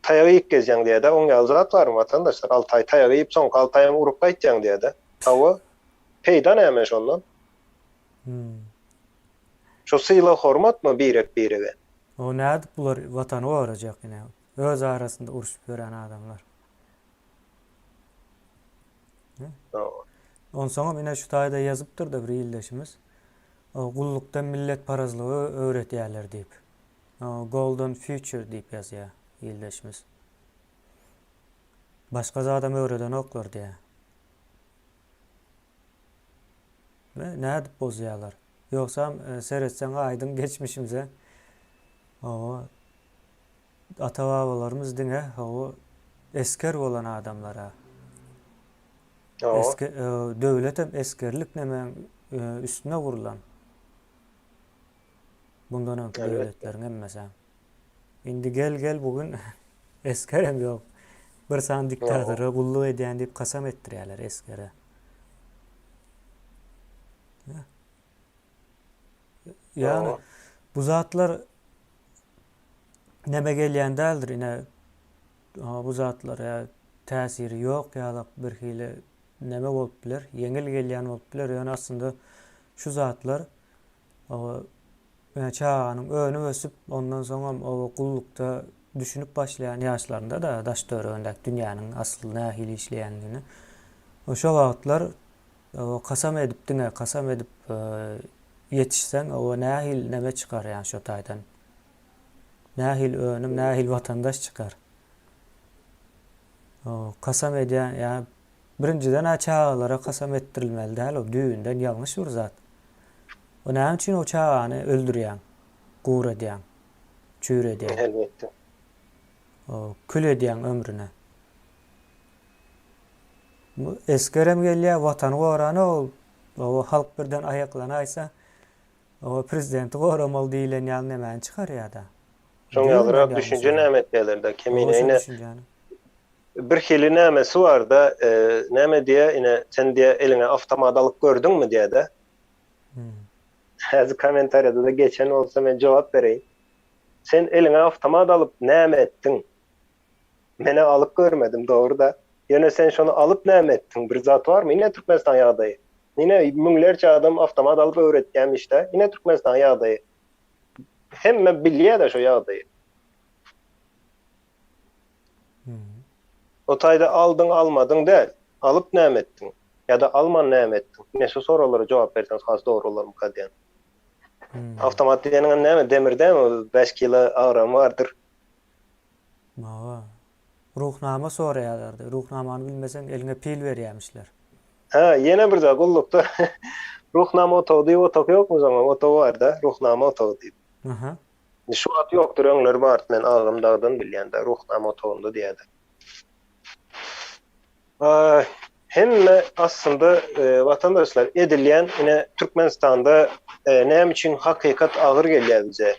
taýak iýip gezýäň diýýä-de, oň ýaly zat barmy watandaşlar? Alty aý taýak iýip, soňky alty aýam urup gaýtýaň diýýä-de. Hawa, peýda näme şondan? Şo sylag-hormatmy birek-birege? O nädip bular watany gorajak ine? Öz arasynda urşup ýören adamlar. Onsoňam ine şu taýda ýazypdyr-da bir ildeşimiz. Gullukda milletparazlygy öwretýärler diýip. Golden future diýip ýazýar ildeşimiz. Başga zadam öwredenoklar diýýär. We nädip bozýarlar? Ýogsam seretseň aýdyň geçmişimize. Hawa. ata-babalarymyz diňe hawa esger bolan adamlara. Eske, döwletem esgerlik nemäň üstüne gurlan. Bundan öňki döwletleriň hemmesi. Indi gel gel bu gün esgerem ýok. Bir sany diktatora gulluk edýän diýip kasam etdirýärler esgere. Ýagny bu zatlar neme gelýän däldir ine bu zatlar ýa täsiri ýok ýalak bir hili neme bolup biler, ýeňil gelýän bolup biler, ýöne aslynda şu zatlar çaganyň önüp-ösüp, ondan soňam o gullukda düşünip başlaýan ýaşlarynda-da daş-töweregindäki dünýäniň asly nähili işleýändigini, şo wagtlar kasam edip diňe kasam edip ýetişseň, o nähili neme çykar ýa şo taýdan. Nähili önüm, nähili watandaş çykar. O kasam edýän ýa Birinjiden-ä çagalara kasam etdirilmeli däl o düýbünden ýalňyş bir zat. O näme üçin o çagany öldürýäň, guradýaň, çüýredýäň. Elbetde. O kül edýäň ömrüne. Bu esgerem gelýär watany gorana ol o halk birden aýaklanaýsa o prezidenti goramaly diýilen ýaly nemäni çykarýada. Şoň ýalyrak düşünje näme etýärler-de kemine ine Birhili nämesi barda, näme diýýä, ine, sen diýýä, eliňe awtomat alyp gördüňmi diýýä-de. Häzir kommentariýada-da geçen bolsa men jogap bereýin. Sen eliňe awtomat alyp näme etdiň? Men-ä alyp görmedim, dogry-da. Ýöne sen şony alyp näme etdiň? Bir zat barmy? Ine Türkmenistanyň ýagdaýy. Ine müňlerçe adam awtomat alyp öwretýämiş-dä. Ine Türkmenistanyň ýagdaýy. Hemme bilýä-de şo ýagdaýy. O taýda aldyň almadyň däl, alyp näme etdiň? Ýa-da alman näme etdiň? Ine şu soraglara jogap berseňiz has dogry bolarmyka diýen. Awtomat diýeniňem näme, demir dälmi o 5 kilo agramy bardyr. Hawa. Ruhnama soraýarlardy. Ruhnamany bilmeseň eliňe pil berýämişler. Hä, ýene bir zat gullukda Ruhnama otagy diýip otag ýokmy şoňa? Otag barda, Ruhnama otagy diýip. Aha. Indi şu wagt ýokdur öňler bardy men agam dagdan bilýän-dä Ruhnama otagynda diýýädi. Hemme aslynda watandaşlar edilýän ine Türkmenistanda näme üçin hakykat agyr gelýär bize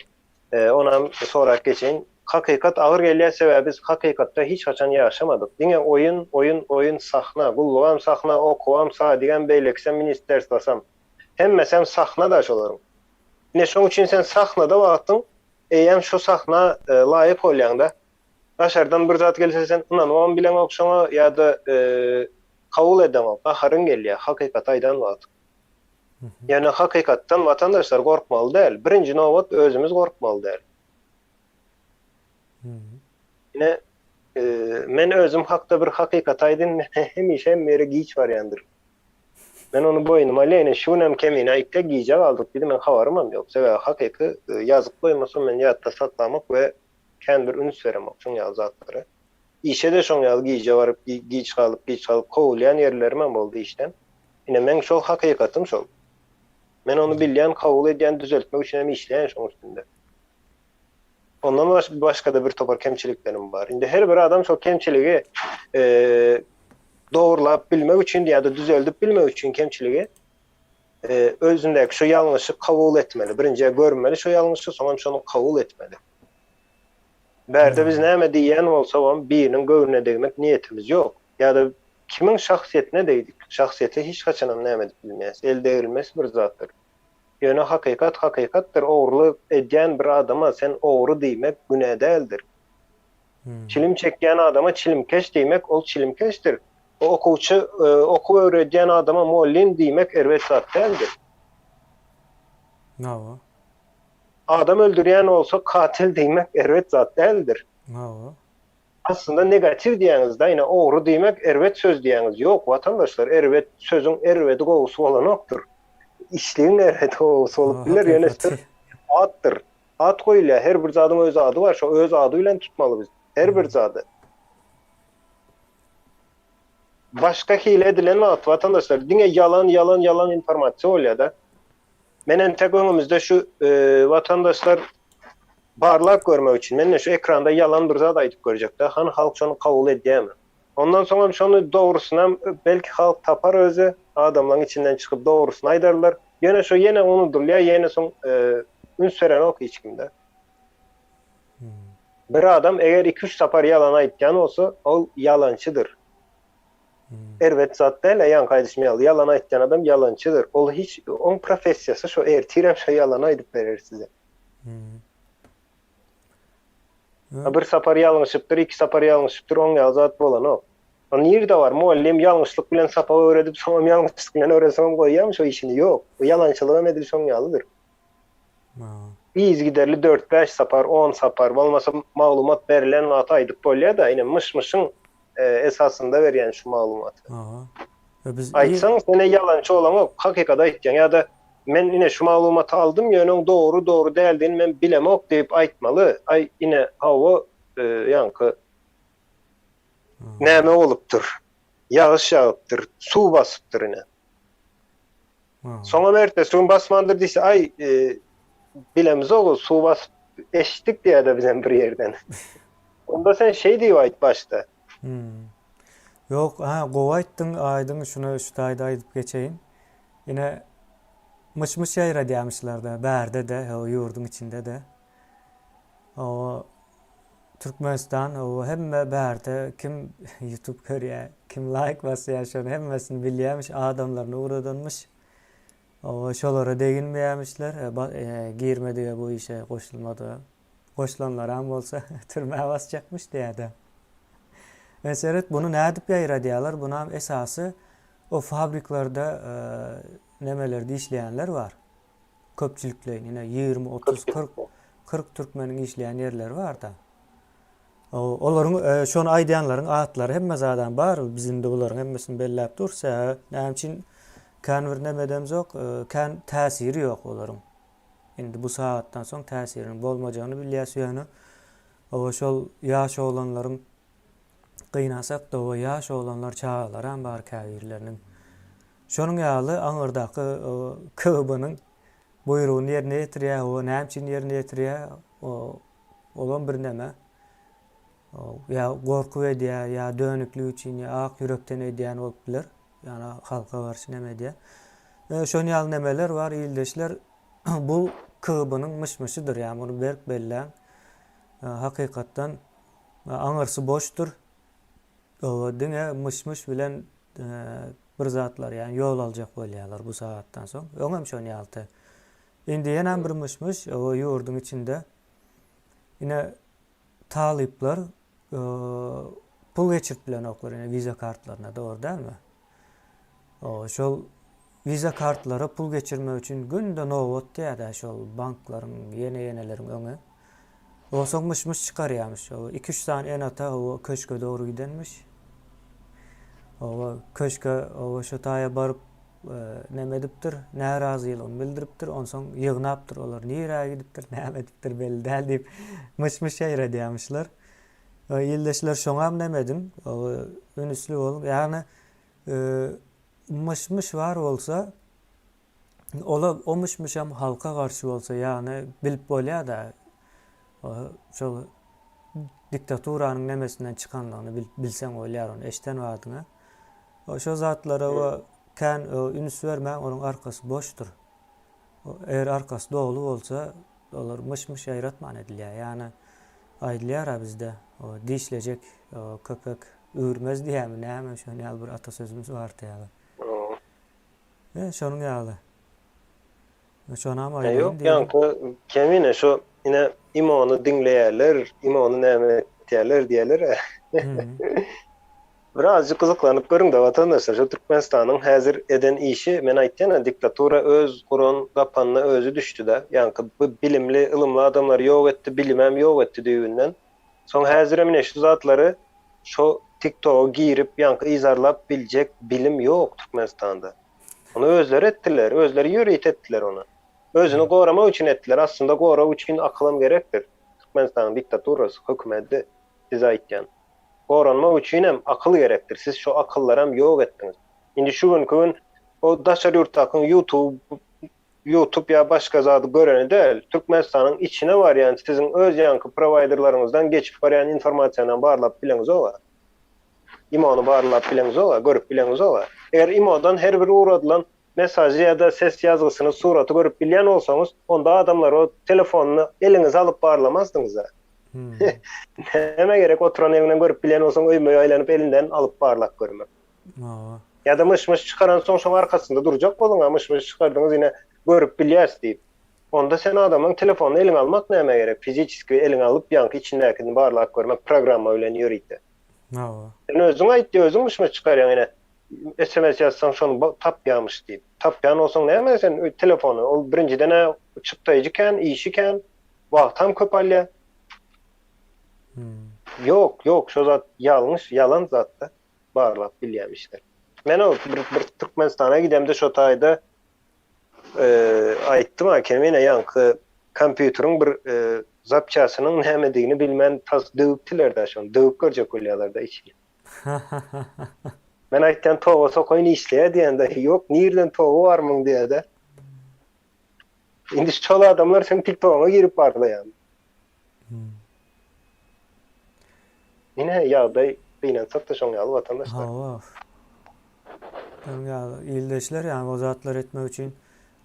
onam sorap geçeýin. Hakykat agyr gelýär sebäbi biz hakykatda hiç haçan ýaşamadyk. Diňe oýun oýun oýun sahna gullugam sahna okuwam sadigem beýlekisem ministerstwasam hemmesem sahna-da şolaryň. Ine şoň üçin sen sahnada wagtyň eýýäm şo sahna laýyk bolýaňda. Daşardan bir zat gelse sen ynanybam bileňok şoňa ýa-da kabul edeňok, gaharyň gelýär hakykaty aýdan wagtyň. Ýöne hakykatdan watandaşlar gorkmaly däl. Birinji nobat özümiz gorkmaly däl. Ine men özüm hakda bir hakykaty aýdyn men hemişe hemme ýere giç barýandyryn. Men ony boýnuma alýan, ine şu günem Kemine aýtdy, gijä galdyk diýdi, meň habarymam ýok. Sebäbi hakyky ýazyp goýmasam men ýatda saklamok we kän bir üns beremok şuň ýaly zatlara. Işe-de şoň ýaly gijä baryp, giç galyp, giç galyp kowulýan ýerlerimem boldy işden. Ine meň şol hakykatym şol. Men ony bilýän, kabul edýän, düzeltmek üçin hem işleýän şoň üstünde. Ondan başga-da bir topar kemçiliklerim bar. Indi her bir adam şol kemçiligi dogrulap bilmek üçin ýa-da düzeldip bilmek üçin kemçiligi özündäki şu ýalňyşy kabul etmeli. Birinji görmeli şu ýalňyşy, soňam şony kabul etmeli. Bärde biz näme diýýän bolsagam biriniň göwnüne degmek niýetimiz ýok. Ýa-da kimiň şahsyýetine degdik. Şahsyýete hiç haçanam näme edip bilmeýäs. El degrilmesi bir zatdyr. Ýöne hakykat hakykatdyr, ogurlyk edýän bir adama sen ogry diýmek günä däldir. Çilim çekýän adama çilimkeş diýmek ol çilimkeşdir. O okuwçy okuw öwredýän adama mugallym diýmek erbet zat däldir. Hawa. Adam öldürýän bolsa katil diýmek erbet zat däldir. Hawa. Aslynda negatiw diýýäňizda ine ogry diýmek erbet söz diýýäňiz ýok watandaşlar erbet sözüň erbedi gowusy bolanokdyr işligiň erbedi gowusy bolup biler ýöne söz atdyr at goýulýar her bir zadyň öz ady bar şo öz ady bilen tutmaly biz her bir zady başga hile edilen wagt watandaşlar diňe ýalan ýalan ýalan informasiýa bolýada men entek öňümizde şu watandaşlar. Barlap görmek üçin menden şu ekranda ýalan bir zat aýdyp görjekdä, hany halk şony kabul edýärmi? Ondan soňam şony dogrusynam belki halk tapar özi, adamlaň içinden çykyp dogrusyny aýdarlar. Ýöne şo ýene unudylýar, ýene soň üns berenok hiç kimde. Bir adam eger iki-üç sapar ýalan aýtýan bolsa, ol ýalançydyr. Erbet zat däl-ä, ýaňky aýdyşym ýaly, ýalan aýtýan adam ýalançydyr. Ol hiç, oň professiýasy şo, ertirem şo ýalany aýdyp berer size. A bir sapar ýalňyşypdyr, iki sapar ýalňyşypdyr, oň ýaly zat bolanok. A nirde bar, mugallym ýalňyşlyk bilen sapak öwredip, soňam ýalňyşlyk bilen öwrensoňam goýýarmy şo işini? Ýok. Bu ýalançylygam edil şoň ýalydyr. Yzygiderli dört-bäş sapar, on sapar, bolmasa maglumat berlen wagty aýdyp bolýar-da, ine myş-myşyň esasynda berýän şu maglumaty. Aýtsaň, sen-ä ýalançy bolaňok, hakykaty aýtýaň ýa-da men ine şu maglumaty aldym, ýöne oň dogry, dogry däldigini men bilemok diýip aýtmaly. Aý, ine, hawa, ýaňky näme bolupdyr, ýagyş ýagypdyr, suw basypdyr ine. Soňam ertesi gün basmandyr diýse, aý, bilemzok, suw basyp eşitdik diýýär-de bizem bir ýerden. Onda sen şeý diýip aýt başda. Hmm. Ýok, ha, gowy aýtdyň, Aýdyň, şuny şu taýda aýdyp geçeýin. Ine, myş-myş ýaýradýamyşlar-da, bärde-de, o ýurduň içinde-de. O Türkmenistan, o hemme bärde kim YouTube görýär, kim laýk basýar, şony hemmesini bilýärmiş, adamlaryny ugradanmyş. O şolara deginmeýärmişler, e, girmedige bu işe goşulmadyga. Goşulanlaram bolsa türmä basjakmyş diýýär-de. E, seret, bunu nädip ýaýradýarlar? Bunam esasy o fabriklerde e, nemelerde işleýänler bar. Köpçülikleýin, ine 20, 30, 40, 40 türkmeniň işleýän ýerleri bar-da. Olaryň e, şony aýdýanlaryň atlary hemme zadam bar. Biz indi bularyň hemmesini belläp durus. Näme üçin kän bir neme edemzok, e, kän täsiri ýok olaryň. Indi bu sagatdan soň täsiriniň bolmajagyny bilýäs ýöne oba şol ýaş oglanlaryň gynansak-da oba ýaş oglanlar çagalaram bar käbirleriniň. Şonuň ýaly aňyrdaky KGB-niň buýrugyny ýerine ýetirýär, oba näme üçin ýerine ýetirýär, olam birneme ýa gorkup edýär, ýa dönüklik üçin, ýa ak ýürekden edýän bolup biler. Ýagny halka garşy neme edýär. Şon ýaly nemeler bar ildeşler. Bu KGB-niň myş-myşydyr, ýagny muny berk belläň. Hakykatdan aňyrsy boşdur. Diňe myş-myş bilen bir zatlar, ýagny ýol aljak bolýarlar bu sagatdan soň. Öňem şon ýalydy. Indi ýenem bir myş-myş, ýurduň içinde ine talyplar pul geçirip bilenoklar ine wiza kartlaryna dogry dälmi? Şol wiza kartlara pul geçirmek üçin günde nobat diýýär-dä şol banklaryň ýene-ýeneleriň öňi. Onsoň myş-myş çykarýarmyş. O iki-üç sany ene-ata o köşge dogry gidenmiş. O köşge o şo taýa baryp neme edipdir, närazylygyny bildiripdir, onsoň ýygnapdyr olar nirä gidipdir, näme edipdir belli däl diýip myş-myş ýaýradýarmyşlar. Ildeşler şoňam neme ediň, ünüsli boluň. Ýagny myş-myş bar bolsa, ola o myş-myşam halka garşy bolsa, ýagny bilip bolýar-da, şol diktaturanyň nemesinden çykanlygyny bilseň bolýar ony eşden badyňa. Şo zatlara we kän üns bermäň, onuň arkasy boşdur. Eger arkasy doly bolsa, olar myş-myş ýaýratman edilýär. Ýagny aýdylýar-a bizde, dişlejek köpek üwrmez diýýärmi, näme, şonuň ýaly bir atasözümiz bardy ýaly. E, şonuň ýaly. Şonam aýdaýyn Ýok, ýaňky Kemine şo ine Imony diňleýärler, Imony näme etýärler diýýärler-ä. Birazjyk gyzyklanyp görüň-de watandaşlar, şu Türkmenistanyň häzir eden işi, men aýtýan-a, diktatura öz guran gapanyna özi düşdi-de. Ýaňky bu bilimli, ylymly adamlary ýok etdi, bilimem ýok etdi düýbünden. Soň häzirem ine şu zatlary şo TikToga girip, ýaňky yzarlap biljek bilim ýok Türkmenistanda. Ony özleri etdiler, özleri ýörite etdiler ony. Özüni goramak üçin etdiler, aslynda gorag üçin akylam gerekdir. Türkmenistanyň diktaturasy, hökümedi size aýtýan. Goranmak üçinem akyl gerekdir, siz şo akyllaram ýok etdiňiz. Indi şu günki gün o daşary ýurtdakyň ýutub. Youtube ýa başga zady göreni däl, Türkmenistanyň içine barýan siziň öz ýaňky prowaýderleriňizden geçip barýan informasiýanam barlap bileňizoga. Imo-ny barlap bileňizoga, görüp bileňizoga. Eger Imo-dan her bir ugradylan mesažy ýa-da ses ýazgysyny, suraty görüp bilýän bolsaňyz, onda adamlar o telefonyny eliňize alyp barlamazdyňyz-a. Nämä gerek oturan ýeriňden görüp bilýän bolsaň öýme-öý aýlanyp elinden alyp barlap görmek. Hawa. Ýa-da myş-myş çykaransoň şoň arkasynda durjak boluň-a, myş-myş çykardyňyz ine görüp bilýäs diýip. Onda sen adamyň telefonyny eliňe almak nämä gerek? Fiziçeskiý eliňe alyp ýaňky içindäkini barlap görmek programma bilen ýörite. Hawa. Sen özüň aýt diý, özüň myş-myş çykarýaň ine sms ýazsaň şony tapýamyş diýip. Tapýan bolsaň näme sen telefony ol birinjiden-ä çykdaýjy kän, işi kän, wagtam köp alýar. Ýok, ýok şo zat ýalňyş, ýalan zat-da. Barlap bilýämişler. Men o bir, bir Türkmenistana gidemde şo taýda aýtdym-a Kemine ýaňky kompýuteriň bir zapçasynyň nämedigini bilmän tas döwüpdiler-dä şony. Döwüp görjek bolýarlar-da içini. Men aýtýan toga sokaýyn işleýär diýende, ýok nirden togy bar muň diýýär-de. Indi şol adamlar seň TikTogyňa girip barlaýar. Ine ýagdaý gynansak-da şoň ýaly watandaşlar. Hawa. Şonuň ýaly ildeşler ýaňy o zatlary etmek üçin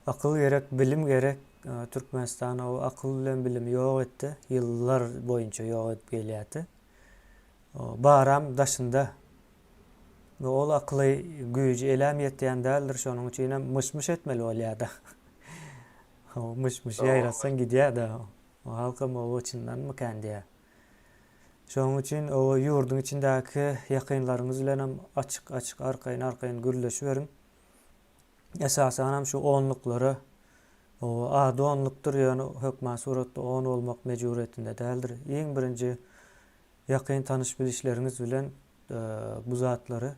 akyl gerek, bilim gerek. Türkmenistan o akyl bilen bilimi ýok etdi. Ýyllar boýunça ýok edip gelýärdi. Baram daşynda. Ol akyly güýji elem ýetýän däldir, şonuň üçinem myş-myş etmeli bolýar-da. Myş-myş ýaýratsaň gidýär-de. O halkam oba çyndanmykan diýýär. Şonuň üçin oba ýurduň içindäki ýakynlaryňyz bilenem açyk-açyk arkaýyn-arkaýyn gürleşiberiň. Esasanam şu onluklara oba ady onlukdyr, ýöne hökman suratda on bolmak mejburyýetinde däldir. Iň birinji ýakyn tanyş-bilişleriňiz bilen bu zatlary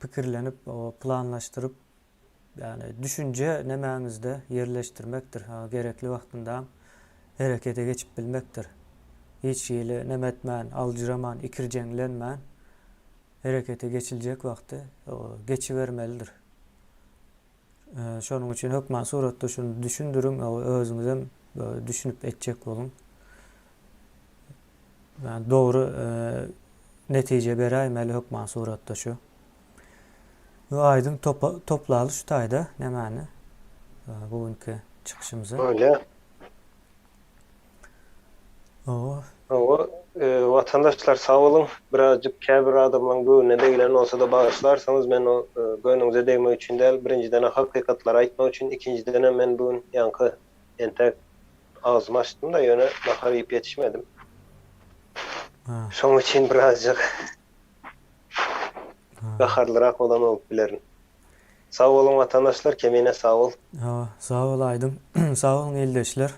pikirlenip, planlaşdyryp, ýagny düşünje nemäňizde ýerleşdirmekdir, gerekli wagtynda herekete geçip bilmekdir. Hiç hili neme etmän, aljyraman, ikirjeňlenmän herekete geçiljek wagty geçibermelidir. Şonuň üçin hökman suratda şuny düşündiriň, özüňizem düşünip etjek boluň. Yani dogry netije beräýmeli hökman suratda şu. Bu aýdyň topa, toplaly şu taýda nämäni bu günki çykyşymyzy. Öyle. Owa. Owa, watandaşlar sag boluň. Birazjyk käbir adamlaryň göwnüne degilen bolsa-da bagyşlarsyňyz. Men o göwnüňize degmek üçin däl, birinjiden-ä hakykatlary aýtmak üçin, ikinjidenem men bu gün ýaňky entäk agzymy açdym-da, ýöne nahar iýip ýetişmedim. Şoň üçin birazjyk gaharlyrak bolan bolup bilerin. Sag boluň watandaşlar, Kemine sag bol. Hawa, sag bol Aýdyň. Sag boluň ildeşler.